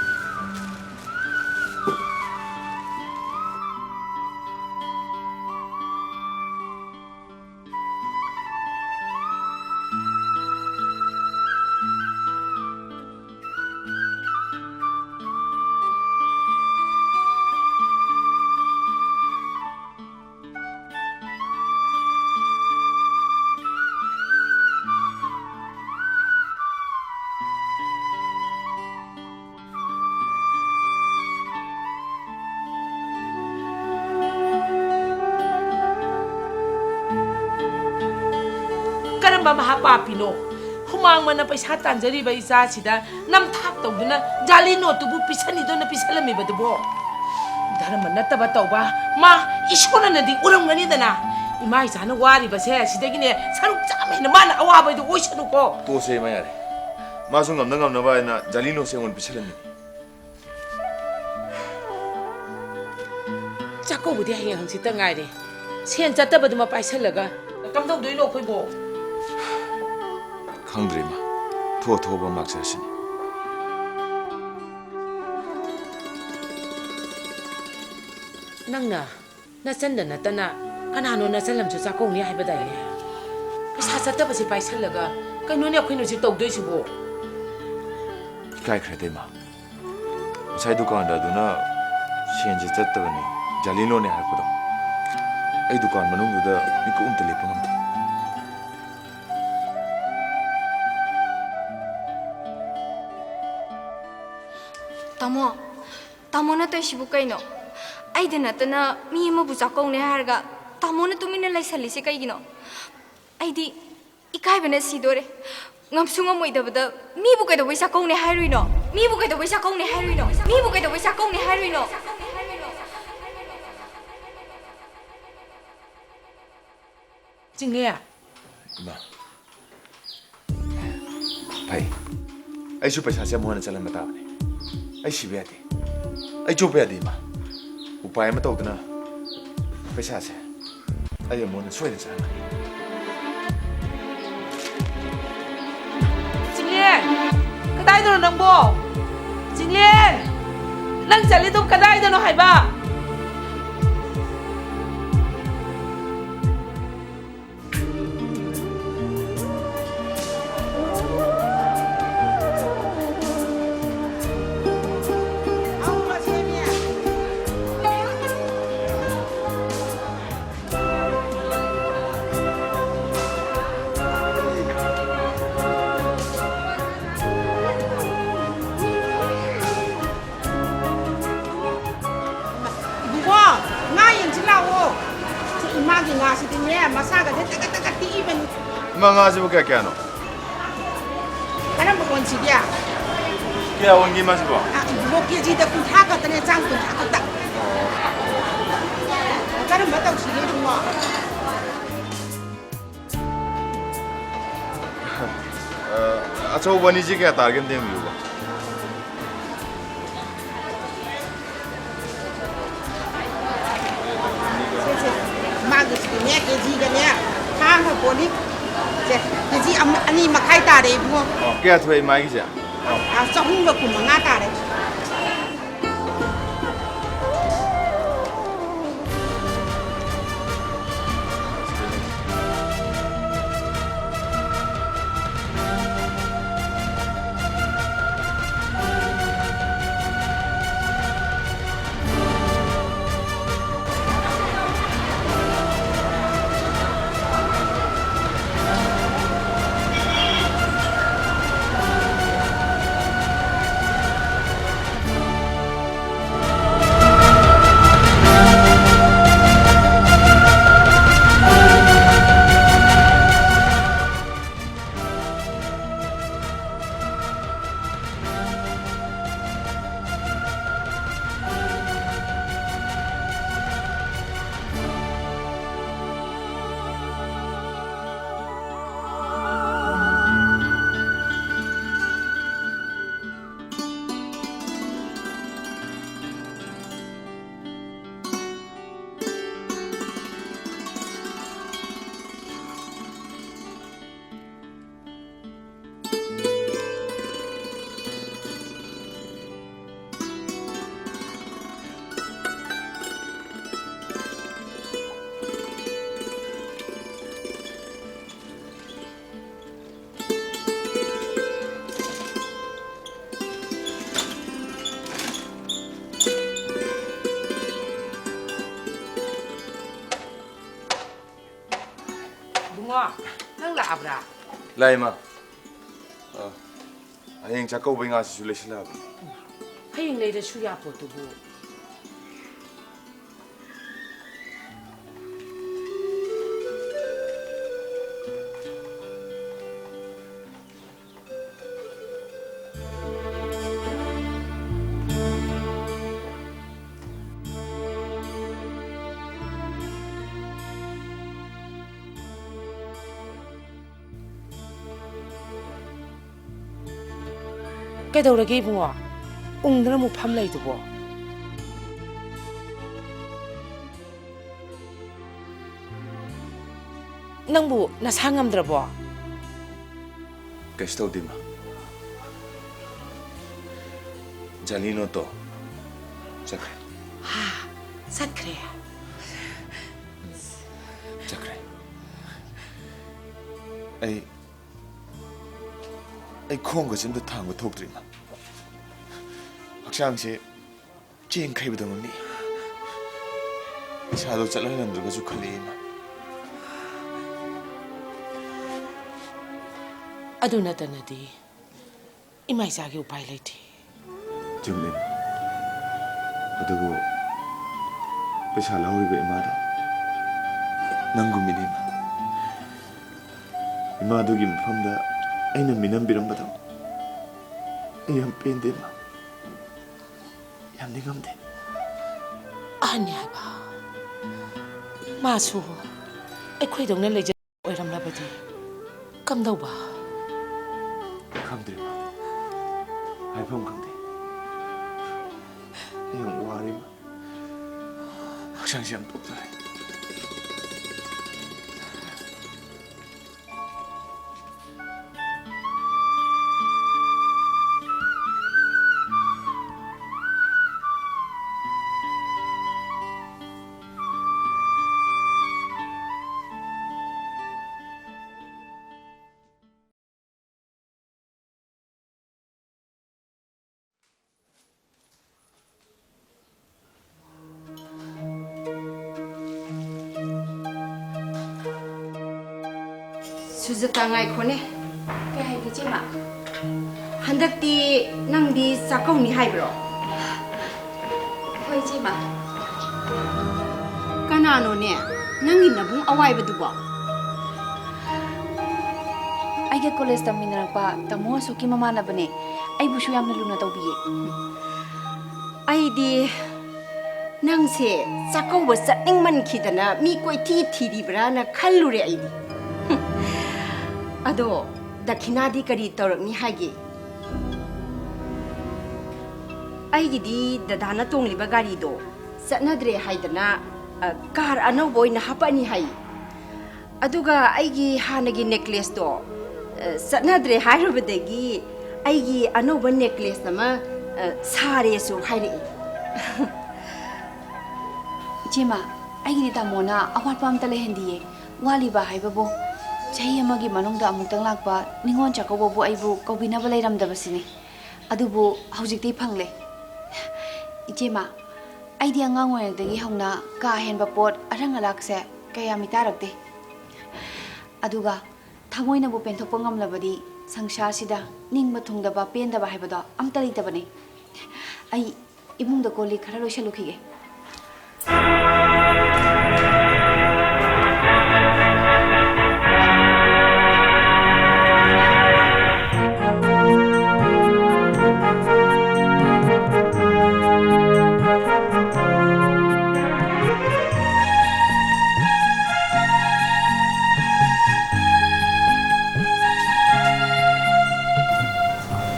ꯃꯍꯥ ꯄꯥꯄꯤꯅꯣ? ꯍꯨꯃꯥꯡ ꯃꯟꯅ ꯄꯩꯁꯥ ꯇꯥꯟꯖꯔꯤꯕ ꯏꯆꯥꯁꯤꯗ ꯅꯝꯊꯥꯛ ꯇꯧꯗꯨꯅ ꯖꯥꯂꯤ ꯅꯣꯠꯇꯨꯕꯨ ꯄꯤꯁꯟꯅꯤꯗꯣꯅ ꯄꯤꯁꯜꯂꯝꯃꯤꯕꯗꯨꯕꯣ? ꯙꯔꯃ ꯅꯠꯇꯕ ꯇꯧꯕ, ꯃꯥ ꯏꯁꯣꯔꯅꯗꯤ ꯎꯔꯝꯒꯅꯤꯗꯅ꯫ ꯏꯃꯥ ꯏꯆꯥꯅ ꯋꯥꯔꯤꯕꯁꯦ ꯁꯤꯗꯒꯤꯅꯦ ꯁꯔꯨꯛ ꯆꯥꯝꯃ ꯍꯦꯟꯅ ꯃꯥꯅ ꯑꯋꯥꯕꯗꯣ ꯑꯣꯏꯁꯅꯨꯀꯣ꯫ ꯇꯣꯛꯑꯁꯦ ꯏꯃꯥ, ꯌꯥꯔꯦ꯫ ꯃꯥꯁꯨ ꯉꯝꯅ ꯉꯝꯅꯕ ꯍꯥꯏꯅ ꯖꯥꯂꯤ ꯅꯣꯠꯁꯦ ꯑꯩꯉꯣꯟꯗ ꯄꯤꯁꯜꯂꯝꯃꯤꯅꯦ꯫ ꯆꯥꯛꯀꯧꯕꯗꯤ ꯍꯌꯦꯡ ꯍꯪꯆꯤꯠꯇ ꯉꯥꯏꯔꯦ꯫ ꯁꯦꯟ ꯆꯠꯇꯕꯗꯨꯃ ꯄꯥꯏꯁꯜꯂꯒ ꯀꯝꯗꯧꯗꯣꯏꯅꯣ ꯑꯩꯈꯣꯏꯕꯣ? ꯈꯪꯗ꯭ꯔꯦ ꯏꯃꯥ, ꯊꯣꯛ ꯊꯣꯛꯄ ꯑꯃ ꯂꯥꯛꯆꯔꯁꯤꯅꯤ꯫ ꯅꯪꯅ ꯅꯆꯟꯗ ꯅꯠꯇꯅ ꯀꯅꯥꯅꯣ ꯅꯆꯜ ꯑꯃꯁꯨ ꯆꯥꯛꯀꯧꯅꯤ ꯍꯥꯏꯕꯗꯥꯏꯅꯦ? ꯄꯩꯁꯥ ꯆꯠꯇꯕꯁꯤ ꯄꯥꯏꯁꯜꯂꯒ ꯀꯩꯅꯣꯅꯦ ꯑꯩꯈꯣꯏꯅ ꯍꯧꯖꯤꯛ ꯇꯧꯗꯣꯏꯁꯤꯕꯣ? ꯏꯀꯥꯏꯈ꯭ꯔꯦꯗ ꯏꯃꯥ꯫ ꯉꯁꯥꯏ ꯗꯨꯀꯥꯟꯗ ꯑꯗꯨꯅ ꯁꯦꯟꯁꯦ ꯆꯠꯇꯕꯅꯤ, ꯖꯥꯂꯤ ꯅꯣꯠꯅꯦ ꯍꯥꯏꯔꯛꯄꯗꯣ꯫ ꯑꯩ ꯗꯨꯀꯥꯟ ꯃꯅꯨꯡꯗꯨꯗ ꯃꯤꯀꯨꯞ ꯑꯝꯇ ꯂꯦꯞꯄ ꯉꯝꯗꯦ꯫ ꯇꯥꯃꯣ, ꯇꯥꯃꯣꯅ ꯇꯧꯏꯁꯤꯕꯨ ꯀꯩꯅꯣ? ꯑꯩꯗ ꯅꯠꯇꯅ ꯃꯤ ꯑꯃꯕꯨ ꯆꯥꯛꯀꯧꯅꯦ ꯍꯥꯏꯔꯒ ꯇꯥꯃꯣꯅ ꯇꯨꯃꯤꯟꯅ ꯂꯩꯁꯜꯂꯤꯁꯦ ꯀꯩꯒꯤꯅꯣ? ꯑꯩꯗꯤ ꯏꯀꯥꯏꯕꯅ ꯁꯤꯗꯣꯔꯦ꯫ ꯉꯝꯁꯨ ꯉꯝꯃꯣꯏꯗꯕꯗ ꯃꯤꯕꯨ ꯀꯩꯗꯧꯕꯩ ꯆꯥꯛꯀꯧꯅꯦ ꯍꯥꯏꯔꯨꯏꯅꯣ? ꯃꯤꯕꯨ ꯀꯩꯗꯧꯕꯩ ꯆꯥꯛꯀꯧꯅꯦ ꯍꯥꯏꯔꯨꯏꯅꯣ? ꯃꯤꯕꯨ ꯀꯩꯗꯧꯕꯩ ꯆꯥꯛꯀꯧꯅꯦ ꯍꯥꯏꯔꯨꯏꯅꯣ? ꯆꯤꯡꯂꯦ꯫ ꯏꯃꯥ꯫ ꯐꯩ꯫ ꯑꯩꯁꯨ ꯄꯩꯁꯥꯁꯦ ꯑꯃꯨꯛ ꯍꯟꯅ ꯆꯠꯍꯟꯕ ꯇꯥꯕꯅꯤ꯫ ꯑꯩ ꯁꯤꯕ ꯌꯥꯗꯦ꯫ ꯑꯩ ꯆꯣꯞꯄ ꯌꯥꯗꯦ, ꯏꯃꯥ꯫ ꯎꯄꯥꯏ ꯑꯃ ꯇꯧꯗꯅ ꯄꯩꯁꯥꯁꯦ ꯑꯩ ꯑꯃꯨꯛ ꯍꯟꯅ ꯁꯣꯏꯗꯅ ꯆꯠꯍꯟꯒꯅꯤ꯫ ꯆꯤꯡꯂꯦꯟ! ꯀꯗꯥꯏꯗꯅꯣ ꯅꯪꯕꯣ? ꯆꯤꯡꯂꯦꯟ! ꯅꯪ ꯆꯠꯂꯤꯗꯣ ꯀꯗꯥꯏꯗꯅꯣ ꯍꯥꯏꯕ? ꯏꯕꯨꯡꯉꯣ, ꯉꯥ ꯌꯦꯡꯁꯤ ꯂꯥꯛꯑꯣ꯫ ꯁꯤ ꯏꯃꯥꯒꯤ ꯉꯥꯁꯤꯗꯤꯅꯦ, ꯃꯁꯥꯒꯁꯦ ꯇꯒꯠ ꯇꯒꯠ ꯇꯦꯛꯏꯕꯅꯤ꯫ ꯏꯃꯥ, ꯉꯥꯁꯤꯕꯨ ꯀꯌꯥ ꯀꯌꯥꯅꯣ? ꯀꯔꯝꯕ ꯑꯣꯟꯁꯤꯒꯦ? ꯀꯌꯥ ꯑꯣꯟꯒꯦ ꯃꯥꯁꯤꯕꯣ? ꯑ, ꯏꯕꯨꯡꯉꯣ, ꯀꯦꯖꯤꯗ ꯀꯨꯟꯊ꯭ꯔꯥ ꯈꯛꯇꯅꯦ, ꯆꯥꯝ ꯀꯨꯟꯊ꯭ꯔꯥ ꯈꯛꯇ꯫ ꯀꯔꯝꯕ ꯇꯧꯁꯤꯒꯦ ꯏꯕꯨꯡꯉꯣ? ꯑ, ꯑꯆꯧꯕ ꯑꯅꯤꯁꯤ ꯀꯌꯥ ꯇꯥꯔꯒꯦ ꯑꯝꯇ ꯌꯦꯡꯕꯤꯌꯨꯕ꯫ ꯁꯦ, ꯁꯦ, ꯃꯥꯒꯤꯁꯤꯗꯤꯅꯦ, ꯀꯦꯖꯤꯒꯅꯦ ꯊꯥꯡꯉ ꯄꯣꯠꯅꯤ꯫ ꯁꯦ, ꯀꯦꯖꯤ ꯑꯃ, ꯑꯅꯤ ꯃꯈꯥꯏ ꯇꯥꯔꯦ ꯏꯕꯨꯡꯉꯣ꯫ ꯑꯣ, ꯀꯌꯥ ꯊꯣꯛꯑꯦ ꯃꯥꯒꯤꯁꯦ? ꯑ, ꯆꯍꯨꯝꯒ ꯀꯨꯟ ꯃꯉꯥ ꯇꯥꯔꯦ꯫ ꯏꯕꯨꯡꯉꯣ, ꯅꯪ ꯂꯥꯛꯑꯕ꯭ꯔꯥ? ꯂꯥꯛꯑꯦ, ꯏꯃꯥ꯫ ꯑ, ꯍꯌꯦꯡ ꯆꯥꯛꯀꯧꯕꯩ ꯉꯥꯁꯤꯁꯨ ꯂꯩꯁꯤꯜꯂꯛꯑꯕꯅꯤ꯫ ꯍꯌꯦꯡ ꯂꯩꯔꯁꯨ ꯌꯥꯄꯣꯠꯇꯨꯕꯨ꯫ ꯀꯩꯗꯧꯔꯒꯦ ꯏꯕꯨꯡꯉꯣ? ꯎꯪꯗꯅ ꯑꯃꯨꯛ ꯐꯝ ꯂꯩꯗꯨꯕꯣ? ꯅꯪꯕꯨ ꯅꯁꯥ ꯉꯝꯗ꯭ꯔꯕꯣ? ꯀꯩꯁꯨ ꯇꯧꯗꯦ, ꯏꯃꯥ꯫ ꯖꯥꯂꯤꯅꯣꯠꯇꯣ ꯆꯠꯈ꯭ꯔꯦ꯫ ꯍꯥ? ꯆꯠꯈ꯭ꯔꯦ? ꯆꯠꯈ꯭ꯔꯦ꯫ ꯑꯩ, ꯑꯩ ꯈꯣꯡꯒꯁꯦ ꯑꯝꯇ ꯊꯥꯡꯕ ꯊꯣꯛꯇ꯭ꯔꯦ, ꯏꯃꯥ꯫ ꯍꯛꯆꯥꯡꯁꯦ ꯆꯦꯡ ꯈꯩꯕꯗꯧꯅ ꯅꯤ꯫ ꯏꯁꯥꯗꯣ ꯆꯠꯍꯜꯂꯝꯗ꯭ꯔꯒꯁꯨ ꯈꯜꯂꯛꯑꯦ, ꯏꯃꯥ꯫ ꯑꯗꯨ ꯅꯠꯇꯅꯗꯤ ꯏꯃꯥ ꯏꯆꯥꯒꯤ ꯎꯄꯥꯏ ꯂꯩꯇꯦ꯫ ꯆꯨꯝꯃꯦ, ꯏꯃꯥ꯫ ꯑꯗꯨꯕꯨ ꯄꯩꯁꯥ ꯂꯧꯍꯧꯔꯤꯕ ꯏꯃꯥꯗꯣ ꯅꯪꯒꯨꯝꯃꯤꯅꯦ, ꯏꯃꯥ꯫ ꯏꯃꯥꯗꯨꯒꯤ ꯃꯐꯝꯗ ꯑꯩꯅ ꯃꯤꯅꯝꯕꯤꯔꯝꯕꯗꯣ ꯑꯩ ꯌꯥꯝ ꯄꯦꯟꯗꯦ, ꯏꯃꯥ꯫ ꯌꯥꯝ ꯅꯤꯡꯉꯝꯗꯦ꯫ ꯑꯍꯟꯅꯤ ꯍꯥꯏꯕ꯫ ꯃꯥꯁꯨ ꯑꯩꯈꯣꯏꯗꯧꯅ ꯂꯩꯖ ꯑꯣꯏꯔꯝꯂꯕꯗꯤ ꯀꯝꯗꯧꯕ? ꯈꯪꯗ꯭ꯔꯦ, ꯏꯃꯥ꯫ ꯍꯥꯏꯐꯝ ꯈꯪꯗꯦ꯫ ꯑꯩ ꯌꯥꯝ ꯋꯥꯔꯦ, ꯏꯃꯥ꯫ ꯍꯛꯆꯥꯡꯁꯦ ꯌꯥꯝ ꯄꯣꯞꯊꯔꯦ꯫ ꯁꯨꯖꯇꯥ, ꯉꯥꯏꯈꯣꯅꯦ꯫ ꯀꯩ ꯍꯥꯏꯒꯦ, ꯏꯆꯦꯃ? ꯍꯟꯗꯛꯇꯤ ꯅꯪꯗꯤ ꯆꯥꯛꯀꯧꯅꯤ ꯍꯥꯏꯕ꯭ꯔꯣ? ꯍꯣꯏ, ꯏꯆꯦꯃ꯫ ꯀꯅꯥꯅꯣꯅꯦ ꯅꯪꯒꯤ ꯅꯕꯨꯡ ꯑꯋꯥꯏꯕꯗꯨꯕꯣ? ꯑꯩꯒ ꯀꯣꯂꯦꯖ ꯇꯝꯃꯤꯟꯅꯔꯛꯄ ꯇꯥꯃꯣ ꯑꯁꯣꯛꯀꯤ ꯃꯃꯥꯟꯅꯕꯅꯦ꯫ ꯑꯩꯕꯨꯁꯨ ꯌꯥꯝꯅ ꯂꯨꯅ ꯇꯧꯕꯤꯌꯦ꯫ ꯑꯩꯗꯤ ꯅꯪꯁꯦ ꯆꯥꯛꯀꯧꯕ ꯆꯠꯅꯤꯡꯃꯟꯈꯤꯗꯅ ꯃꯤ ꯀꯣꯏꯊꯤ ꯊꯤꯔꯤꯕ꯭ꯔꯥꯅ ꯈꯜꯂꯨꯔꯦ ꯑꯩꯗꯤ꯫ ꯑꯗꯣ ꯗꯈꯤꯅꯥꯗꯤ ꯀꯔꯤ ꯇꯧꯔꯛꯅꯤ ꯍꯥꯏꯒꯦ? ꯑꯩꯒꯤꯗꯤ ꯗꯗꯥꯅ ꯇꯣꯡꯂꯤꯕ ꯒꯥꯔꯤꯗꯣ ꯆꯠꯅꯗ꯭ꯔꯦ ꯍꯥꯏꯗꯅ, ꯑ, ꯀꯥꯔ ꯑꯅꯧꯕ ꯑꯣꯏꯅ ꯍꯥꯞꯄꯛꯑꯅꯤ ꯍꯥꯏ꯫ ꯑꯗꯨꯒ ꯑꯩꯒꯤ ꯍꯥꯟꯅꯒꯤ ꯅꯦꯀ꯭ꯂꯦꯁꯇꯣ, ꯑ, ꯆꯠꯅꯗ꯭ꯔꯦ ꯍꯥꯏꯔꯨꯕꯗꯒꯤ ꯑꯩꯒꯤ ꯑꯅꯧꯕ ꯅꯦꯀ꯭ꯂꯦꯁ ꯑꯃ, ꯑ, ꯁꯥꯔꯦꯁꯨ ꯍꯥꯏꯔꯛꯏ꯫ ꯏꯆꯦꯃ, ꯑꯩꯒꯤꯗꯤ ꯇꯥꯃꯣꯅ ꯑꯋꯥꯠꯄ ꯑꯝꯇ ꯂꯩꯍꯟꯗꯤꯌꯦ꯫ ꯋꯥꯠꯂꯤꯕ ꯍꯥꯏꯕꯕꯨ, ꯆꯍꯤ ꯑꯃꯒꯤ ꯃꯅꯨꯡꯗ ꯑꯃꯨꯛꯇꯪ ꯂꯥꯛꯄ ꯅꯤꯉꯣꯜ ꯆꯥꯛꯀꯧꯕꯕꯨ ꯑꯩꯕꯨ ꯀꯧꯕꯤꯅꯕ ꯂꯩꯔꯝꯗꯕꯁꯤꯅꯤ꯫ ꯑꯗꯨꯕꯨ ꯍꯧꯖꯤꯛꯇꯤ ꯐꯪꯂꯦ꯫ ꯏꯆꯦꯃ, ꯑꯩꯗꯤ ꯑꯉꯥꯡ ꯑꯣꯏꯔꯤꯉꯩꯗꯒꯤ ꯍꯧꯅ ꯀꯥ ꯍꯦꯟꯕ ꯄꯣꯠ ꯑꯔꯪ ꯑꯔꯥꯛꯁꯦ ꯀꯌꯥ ꯃꯤꯇꯥꯔꯛꯇꯦ꯫ ꯑꯗꯨꯒ ꯊꯃꯣꯏꯅꯕꯨ ꯄꯦꯟꯊꯣꯛꯄ ꯉꯝꯂꯕꯗꯤ ꯁꯪꯁꯥꯔꯁꯤꯗ ꯅꯤꯡꯕ ꯊꯨꯡꯗꯕ ꯄꯦꯟꯗꯕ ꯍꯥꯏꯕꯗꯣ ꯑꯝꯇ ꯂꯩꯇꯕꯅꯤ꯫ ꯑꯩ ꯏꯃꯨꯡꯗ ꯀꯣꯜ ꯂꯤꯛ ꯈꯔ ꯂꯣꯏꯁꯜꯂꯨꯈꯤꯒꯦ꯫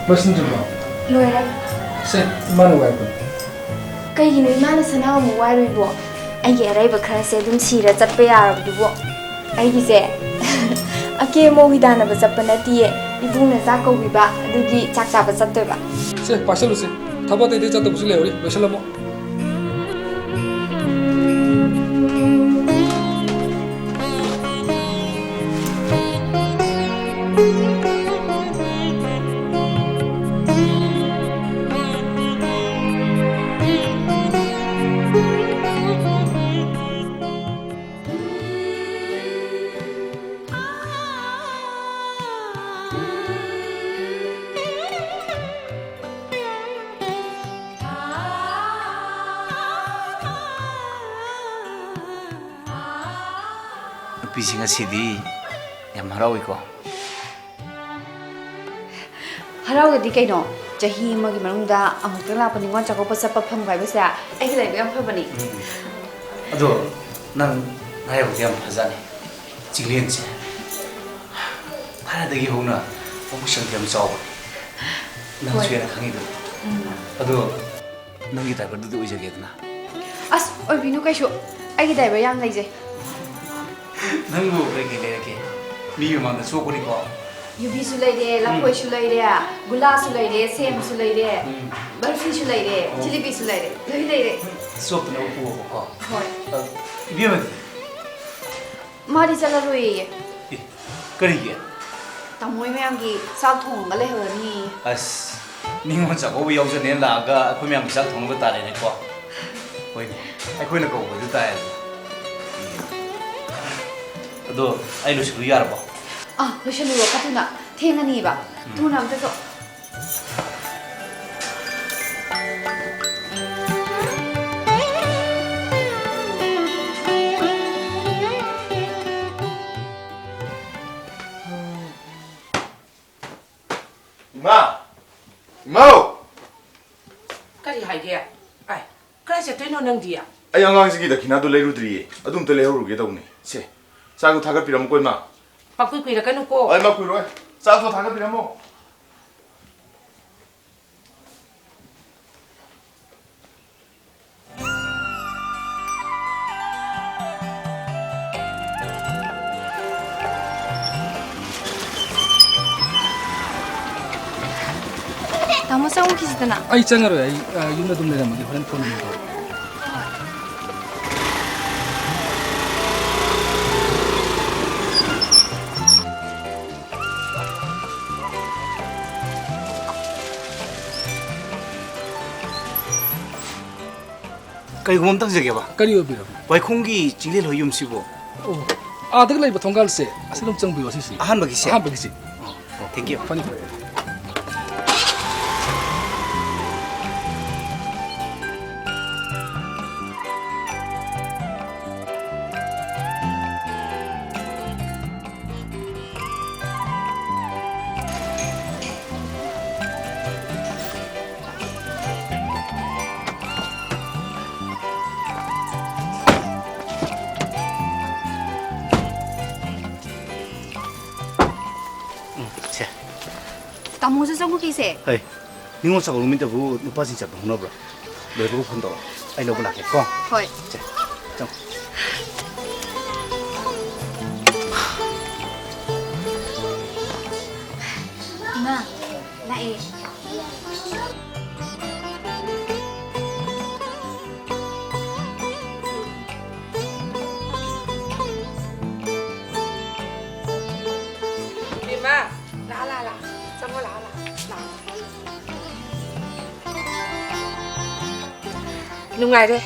ꯂꯣꯏꯁꯤꯟꯗ꯭ꯔꯤꯕꯣ? ꯂꯣꯏꯔꯦ꯫ ꯁꯦ, ꯏꯃꯥꯅ ꯋꯥꯏꯕ꯫ ꯀꯩꯒꯤꯅꯣ ꯏꯃꯥꯅ ꯁꯅꯥ ꯑꯃꯨꯛ ꯋꯥꯏꯔꯨꯏꯕꯣ? ꯑꯩꯒꯤ ꯑꯔꯩꯕ ꯈꯔꯁꯦ ꯑꯗꯨꯝ ꯁꯤꯔ ꯆꯠꯄ ꯌꯥꯔꯕꯗꯨꯕꯣ꯫ ꯑꯩꯒꯤꯁꯦ ꯑꯀꯦ ꯑꯃꯧ ꯍꯤꯗꯥꯟꯅꯕ ꯆꯠꯄ ꯅꯠꯇꯤꯌꯦ, ꯏꯕꯨꯡꯅ ꯆꯥꯛ ꯀꯧꯕꯤꯕ ꯑꯗꯨꯒꯤ ꯆꯥꯛ ꯆꯥꯕ ꯆꯠꯇꯣꯏꯕ꯫ ꯁꯦ, ꯄꯥꯏꯁꯜꯂꯨꯁꯦ, ꯊꯕꯛ ꯑꯇꯩ ꯑꯇꯩ ꯆꯠꯇꯧꯕꯁꯨ ꯂꯩꯍꯧꯔꯤ, ꯂꯣꯏꯁꯜꯂꯝꯃꯣ꯫ ꯅꯨꯄꯤꯁꯤ ꯉꯁꯤꯗꯤ ꯌꯥꯝ ꯍꯔꯥꯎꯏꯀꯣ꯫ ꯍꯔꯥꯎꯗꯗꯤ ꯀꯩꯅꯣ? ꯆꯍꯤ ꯑꯃꯒꯤ ꯃꯅꯨꯡꯗ ꯑꯃꯨꯛꯇꯪ ꯂꯥꯛꯄ ꯅꯤꯉꯣꯜ ꯆꯥꯛꯀꯧꯕ ꯆꯠꯄ ꯐꯪꯕ ꯍꯥꯏꯕꯁꯦ ꯑꯩꯒꯤ ꯂꯥꯏꯕꯛ ꯌꯥꯝ ꯐꯕꯅꯤ꯫ ꯎꯝ꯫ ꯑꯗꯣ ꯅꯪ ꯅꯔꯥꯏꯕꯛꯇꯤ ꯌꯥꯝ ꯐꯖꯥꯠꯅꯤ꯫ ꯆꯤꯡꯂꯦꯟꯁꯦ ꯊꯥꯏꯅꯗꯒꯤ ꯍꯧꯅ ꯃꯕꯨꯛ ꯁꯦꯡꯗꯤ ꯌꯥꯝ ꯆꯥꯎꯕꯅꯤ꯫ ꯅꯪꯁꯨ ꯍꯣꯏ꯫ ꯍꯦꯟꯅ ꯈꯪꯉꯤꯗꯨꯅꯤ꯫ ꯑꯗꯣ ꯅꯪꯒꯤ ꯗ꯭ꯔꯥꯏꯚꯔꯗꯨꯗꯤ ꯑꯣꯏꯖꯒꯦꯗꯅ꯫ ꯑꯁ, ꯑꯣꯏꯕꯤꯅꯨ ꯀꯩꯁꯨ꯫ ꯑꯩꯒꯤ ꯗ꯭ꯔꯥꯏꯚꯔ ꯌꯥꯝ ꯂꯩꯖꯩ꯫ ꯅꯪꯕꯨ ꯀꯩ ꯀꯩ ꯂꯩꯔꯛꯀꯦ? ꯃꯤ ꯃꯃꯥꯡꯗ ꯆꯣꯞꯀꯅꯤꯀꯣ꯫ ꯌꯨꯕꯤꯁꯨ ꯂꯩꯔꯦ, ꯎꯝ꯫ ꯂꯐꯣꯏꯁꯨ ꯂꯩꯔꯦ, ꯒꯨꯂꯥꯁꯨ ꯂꯩꯔꯦ, ꯁꯦꯝꯁꯨ ꯂꯩꯔꯦ, ꯎꯝ꯫ ꯕꯔꯐꯤꯁꯨ ꯂꯩꯔꯦ, ꯑꯣ꯫ ꯖꯤꯂꯤꯕꯤꯁꯨ ꯂꯩꯔꯦ, ꯂꯣꯏ ꯂꯩꯔꯦ꯫ ꯆꯣꯞꯇꯅꯕ ꯄꯨꯑꯣꯕꯀꯣ꯫ ꯍꯣꯏ꯫ ꯑ, ꯏꯕꯦꯝꯃꯗꯤ? ꯃꯥꯗꯤ ꯆꯠꯂꯔꯣꯏꯌꯦ꯫ ꯑꯦ, ꯀꯔꯤꯒꯤ? ꯇꯥꯃꯣ ꯍꯣꯏ ꯃꯌꯥꯝꯒꯤ ꯆꯥꯛ ꯊꯣꯡꯉꯒ ꯂꯩꯍꯧꯔꯅꯤ꯫ ꯑꯁ, ꯅꯤꯉꯣꯜ ꯆꯥꯛꯀꯧꯕ ꯌꯥꯎꯖꯅꯦꯅ ꯂꯥꯛꯑꯒ ꯑꯩꯈꯣꯏ ꯃꯌꯥꯝꯒꯤ ꯆꯥꯛ ꯊꯣꯡꯅꯕ ꯇꯥꯔꯦꯅꯦꯀꯣ꯫ ꯍꯣꯏꯅꯦ, ꯑꯩꯈꯣꯏꯅ ꯀꯧꯕꯗꯨ ꯇꯥꯏ ꯑꯗꯣ꯫ ꯑꯗꯣ ꯑꯩ ꯂꯣꯏꯁꯤꯜꯂꯨ ꯌꯥꯔꯕꯣ? ꯑꯥ, ꯂꯣꯏꯁꯤꯜꯂꯨꯔꯣ, ꯈꯔ ꯊꯨꯅ꯫ ꯊꯦꯡꯉꯅꯤꯕ꯫ ꯎꯝ꯫ ꯊꯨꯅ ꯑꯝꯇ ꯆꯣ꯫ ꯏꯃꯥ! ꯏꯃꯥꯎ! ꯀꯔꯤ ꯍꯥꯏꯒꯦ? ꯑꯥꯏ, ꯀꯗꯥꯏ ꯆꯠꯇꯣꯏꯅꯣ ꯅꯪꯗꯤ? ꯑꯩ ꯑꯉꯥꯡꯁꯤꯒꯤ ꯗꯈꯤꯅꯥꯗꯣ ꯂꯩꯔꯨꯗ꯭ꯔꯤꯌꯦ, ꯑꯗꯨ ꯑꯝꯇ ꯂꯩꯍꯧꯔꯨꯒꯦ ꯇꯧꯅꯤ꯫ ꯁꯦ, ꯆꯥꯛꯇꯣ ꯊꯥꯒꯠꯄꯤꯔꯝꯃꯨꯀꯣ, ꯏꯃꯥ꯫ ꯄꯪꯀꯨꯏ ꯀꯨꯏꯔꯛꯀꯅꯨꯀꯣ꯫ ꯑꯩ ꯃꯥ ꯀꯨꯏꯔꯣꯏ꯫ ꯆꯥꯛꯇꯣ ꯊꯥꯒꯠꯄꯤꯔꯝꯃꯣ꯫ ꯇꯥꯃꯣ, ꯆꯪꯉꯨꯈꯤꯁꯤꯗꯅ꯫ ꯑꯩ ꯆꯪꯉꯔꯣꯏ, ꯑꯩ, ꯑ, ꯌꯨꯝꯗ ꯑꯗꯨꯝ ꯂꯩꯔꯝꯃꯒꯦ, ꯍꯣꯔꯦꯟ ꯐꯣꯟ ꯑꯃꯨꯛ ꯇꯧꯔꯛꯑꯣ꯫ ꯀꯩꯒꯨꯝꯕ ꯑꯝꯇ ꯍꯪꯖꯒꯦꯕ? ꯀꯔꯤ ꯑꯣꯏꯕꯤꯔꯕ? ꯋꯥꯏꯈꯣꯡꯒꯤ ꯆꯤꯡꯂꯦꯟ ꯍꯣꯏ ꯌꯨꯝꯁꯤꯕꯨ? ꯑꯣ, ꯑꯥꯗꯒ ꯂꯩꯕ ꯊꯣꯡꯒꯥꯜꯁꯦ, ꯑꯁꯤꯗ ꯑꯗꯨꯝ ꯆꯪꯕꯤꯌꯨ, ꯑꯁꯤꯁꯤ꯫ ꯑꯍꯥꯟꯕꯒꯤꯁꯦ? ꯑꯍꯥꯟꯕꯒꯤꯁꯤ꯫ ꯑꯣ, thank you꯫ ꯐꯅꯤ, ꯐꯅꯤ꯫ ꯎꯝ, ꯁꯦ꯫ ꯇꯥꯃꯣꯁꯨ ꯆꯪꯉꯨꯈꯤꯁꯦ꯫ ꯍꯩ꯫ ꯅꯤꯉꯣꯜ ꯆꯥꯛꯀꯧ ꯅꯨꯃꯤꯠꯇꯕꯨ ꯅꯨꯄꯥꯁꯤꯡ ꯆꯠꯄ ꯍꯧꯅꯕ꯭ꯔꯣ? ꯂꯣꯏꯕꯒ ꯐꯣꯟ ꯇꯧꯔꯛꯑꯣ, ꯑꯩ ꯂꯧꯕ ꯂꯥꯛꯀꯦ ꯀꯣ꯫ ꯍꯣꯏ꯫ ꯁꯦ, ꯆꯪꯉꯣ꯫ ꯏꯃꯥ, ꯂꯥꯛꯑꯦ꯫ ꯏꯃꯥ, ꯂꯥ, ꯂꯥ, ꯂꯥ꯫ ꯆꯪꯉꯣ, ꯂꯥ, ꯂꯥ, ꯂꯥ꯫ ꯅꯨꯡꯉꯥꯏꯔꯦ꯫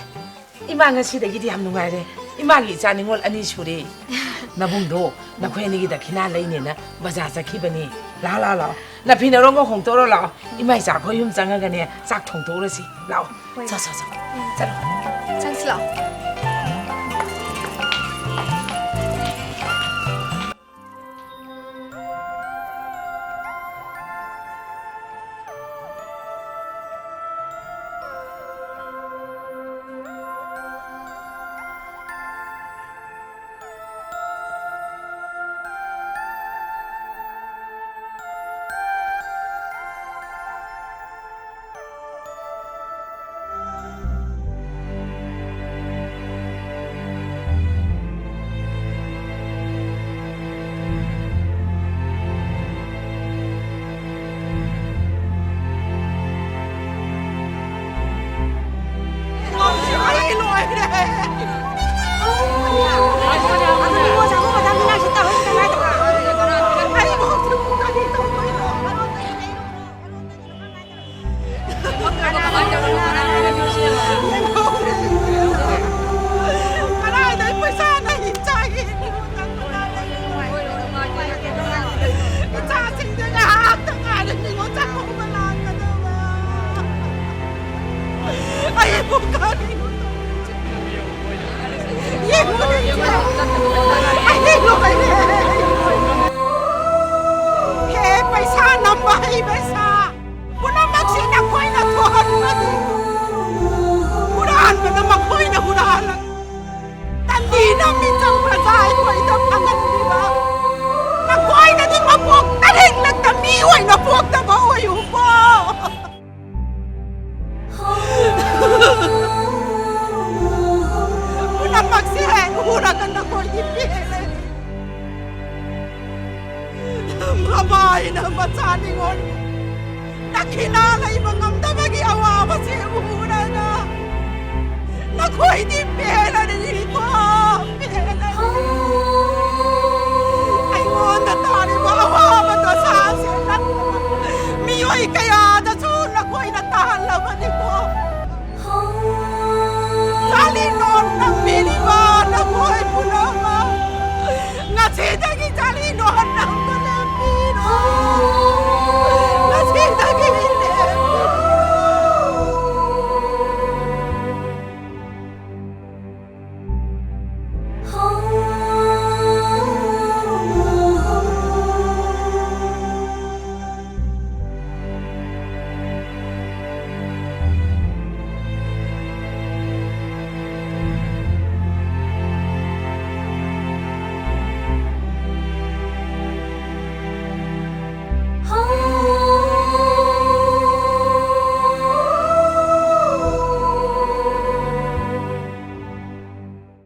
ꯏꯃꯥ ꯉꯁꯤꯗꯒꯤꯗꯤ ꯌꯥꯝ ꯅꯨꯡꯉꯥꯏꯔꯦ꯫ ꯏꯃꯥꯒꯤ ꯏꯆꯥ ꯅꯤꯉꯣꯜ ꯑꯅꯤ ꯁꯨꯔꯦ꯫ ꯅꯕꯨꯡꯗꯣ ꯅꯈꯣꯏ ꯑꯅꯤꯒꯤ ꯗꯈꯤꯅꯥ ꯂꯩꯅꯦꯅ ꯕꯖꯥꯔ ꯆꯠꯈꯤꯕꯅꯤ꯫ ꯂꯥꯛꯑꯣ, ꯂꯥꯛꯑꯣ, ꯂꯥꯛꯑꯣ꯫ ꯅꯐꯤ ꯅꯔꯣꯟꯒ ꯍꯣꯡꯗꯣꯛꯎꯔꯣ, ꯂꯥꯛꯑꯣ꯫ ꯏꯃꯥ ꯏꯆꯥ ꯑꯩꯈꯣꯏ ꯑꯍꯨꯝ ꯆꯪꯉꯒꯅꯦ, ꯆꯥꯛ ꯊꯣꯡꯗꯣꯛꯎꯔꯁꯤ꯫ ꯂꯥꯛꯑꯣ꯫ ꯍꯣꯏ꯫ ꯆꯣ, ꯆꯣ, ꯆꯣ꯫ ꯎꯝ꯫ ꯆꯠꯂꯣ꯫ ꯆꯪꯁꯤ ꯂꯥꯛꯑꯣ꯫ ꯀꯗꯥꯏꯗꯩ ꯄꯩꯁꯥꯅ ꯏꯆꯥꯒꯤ ꯏꯆꯥꯁꯤꯡꯁꯦ ꯉꯥꯏꯍꯥꯛꯇ ꯉꯥꯏꯔꯦ ꯅꯤꯉꯣꯜ ꯆꯥꯛꯀꯧꯕ ꯂꯥꯛꯀꯗꯕ꯫ ꯑꯩꯕꯨ ꯀꯔꯤꯅꯣ ꯇꯧꯔꯤꯁꯦ? ꯌꯦꯡꯉꯨꯅꯦ ꯏꯆꯦ꯫ ꯑꯩ ꯂꯣꯏꯔꯦ꯫ ꯍꯦ ꯄꯩꯁꯥ ꯅꯝꯕ ꯍꯩꯕ ꯁꯥ꯫ ꯄꯨꯝꯅꯃꯛꯁꯤ ꯅꯈꯣꯏꯅ ꯊꯣꯛꯍꯟꯕꯅꯤ꯫ ꯍꯨꯔꯥꯟꯕꯅ ꯃꯈꯣꯏꯅ ꯍꯨꯔꯥꯜꯂ ꯇꯟꯕꯤꯅ ꯃꯤꯆꯝ ꯄ꯭ꯔꯖꯥ ꯑꯩꯈꯣꯏꯗ ꯐꯪꯍꯟꯕꯤꯕ꯫ ꯃꯈꯣꯏꯅꯗꯤ ꯃꯄꯣꯛ ꯇꯔꯦꯠꯂꯛꯇ ꯃꯤ ꯑꯣꯏꯅ ꯄꯣꯛꯇꯕ ꯑꯣꯏꯌꯨꯀꯣ꯫ ꯎꯔꯒ ꯅꯈꯣꯏꯗꯤ ꯄꯦꯜꯂꯦ꯫ ꯃꯃꯥꯏꯅ ꯃꯆꯥ ꯅꯤꯉꯣꯜ ꯅꯈꯤꯅꯥ ꯂꯩꯕ ꯉꯝꯗꯕꯒꯤ ꯑꯋꯥꯕꯁꯦ ꯎꯔꯒ ꯅꯈꯣꯏꯗꯤ ꯄꯦꯜꯂꯔꯅꯤꯀꯣ꯫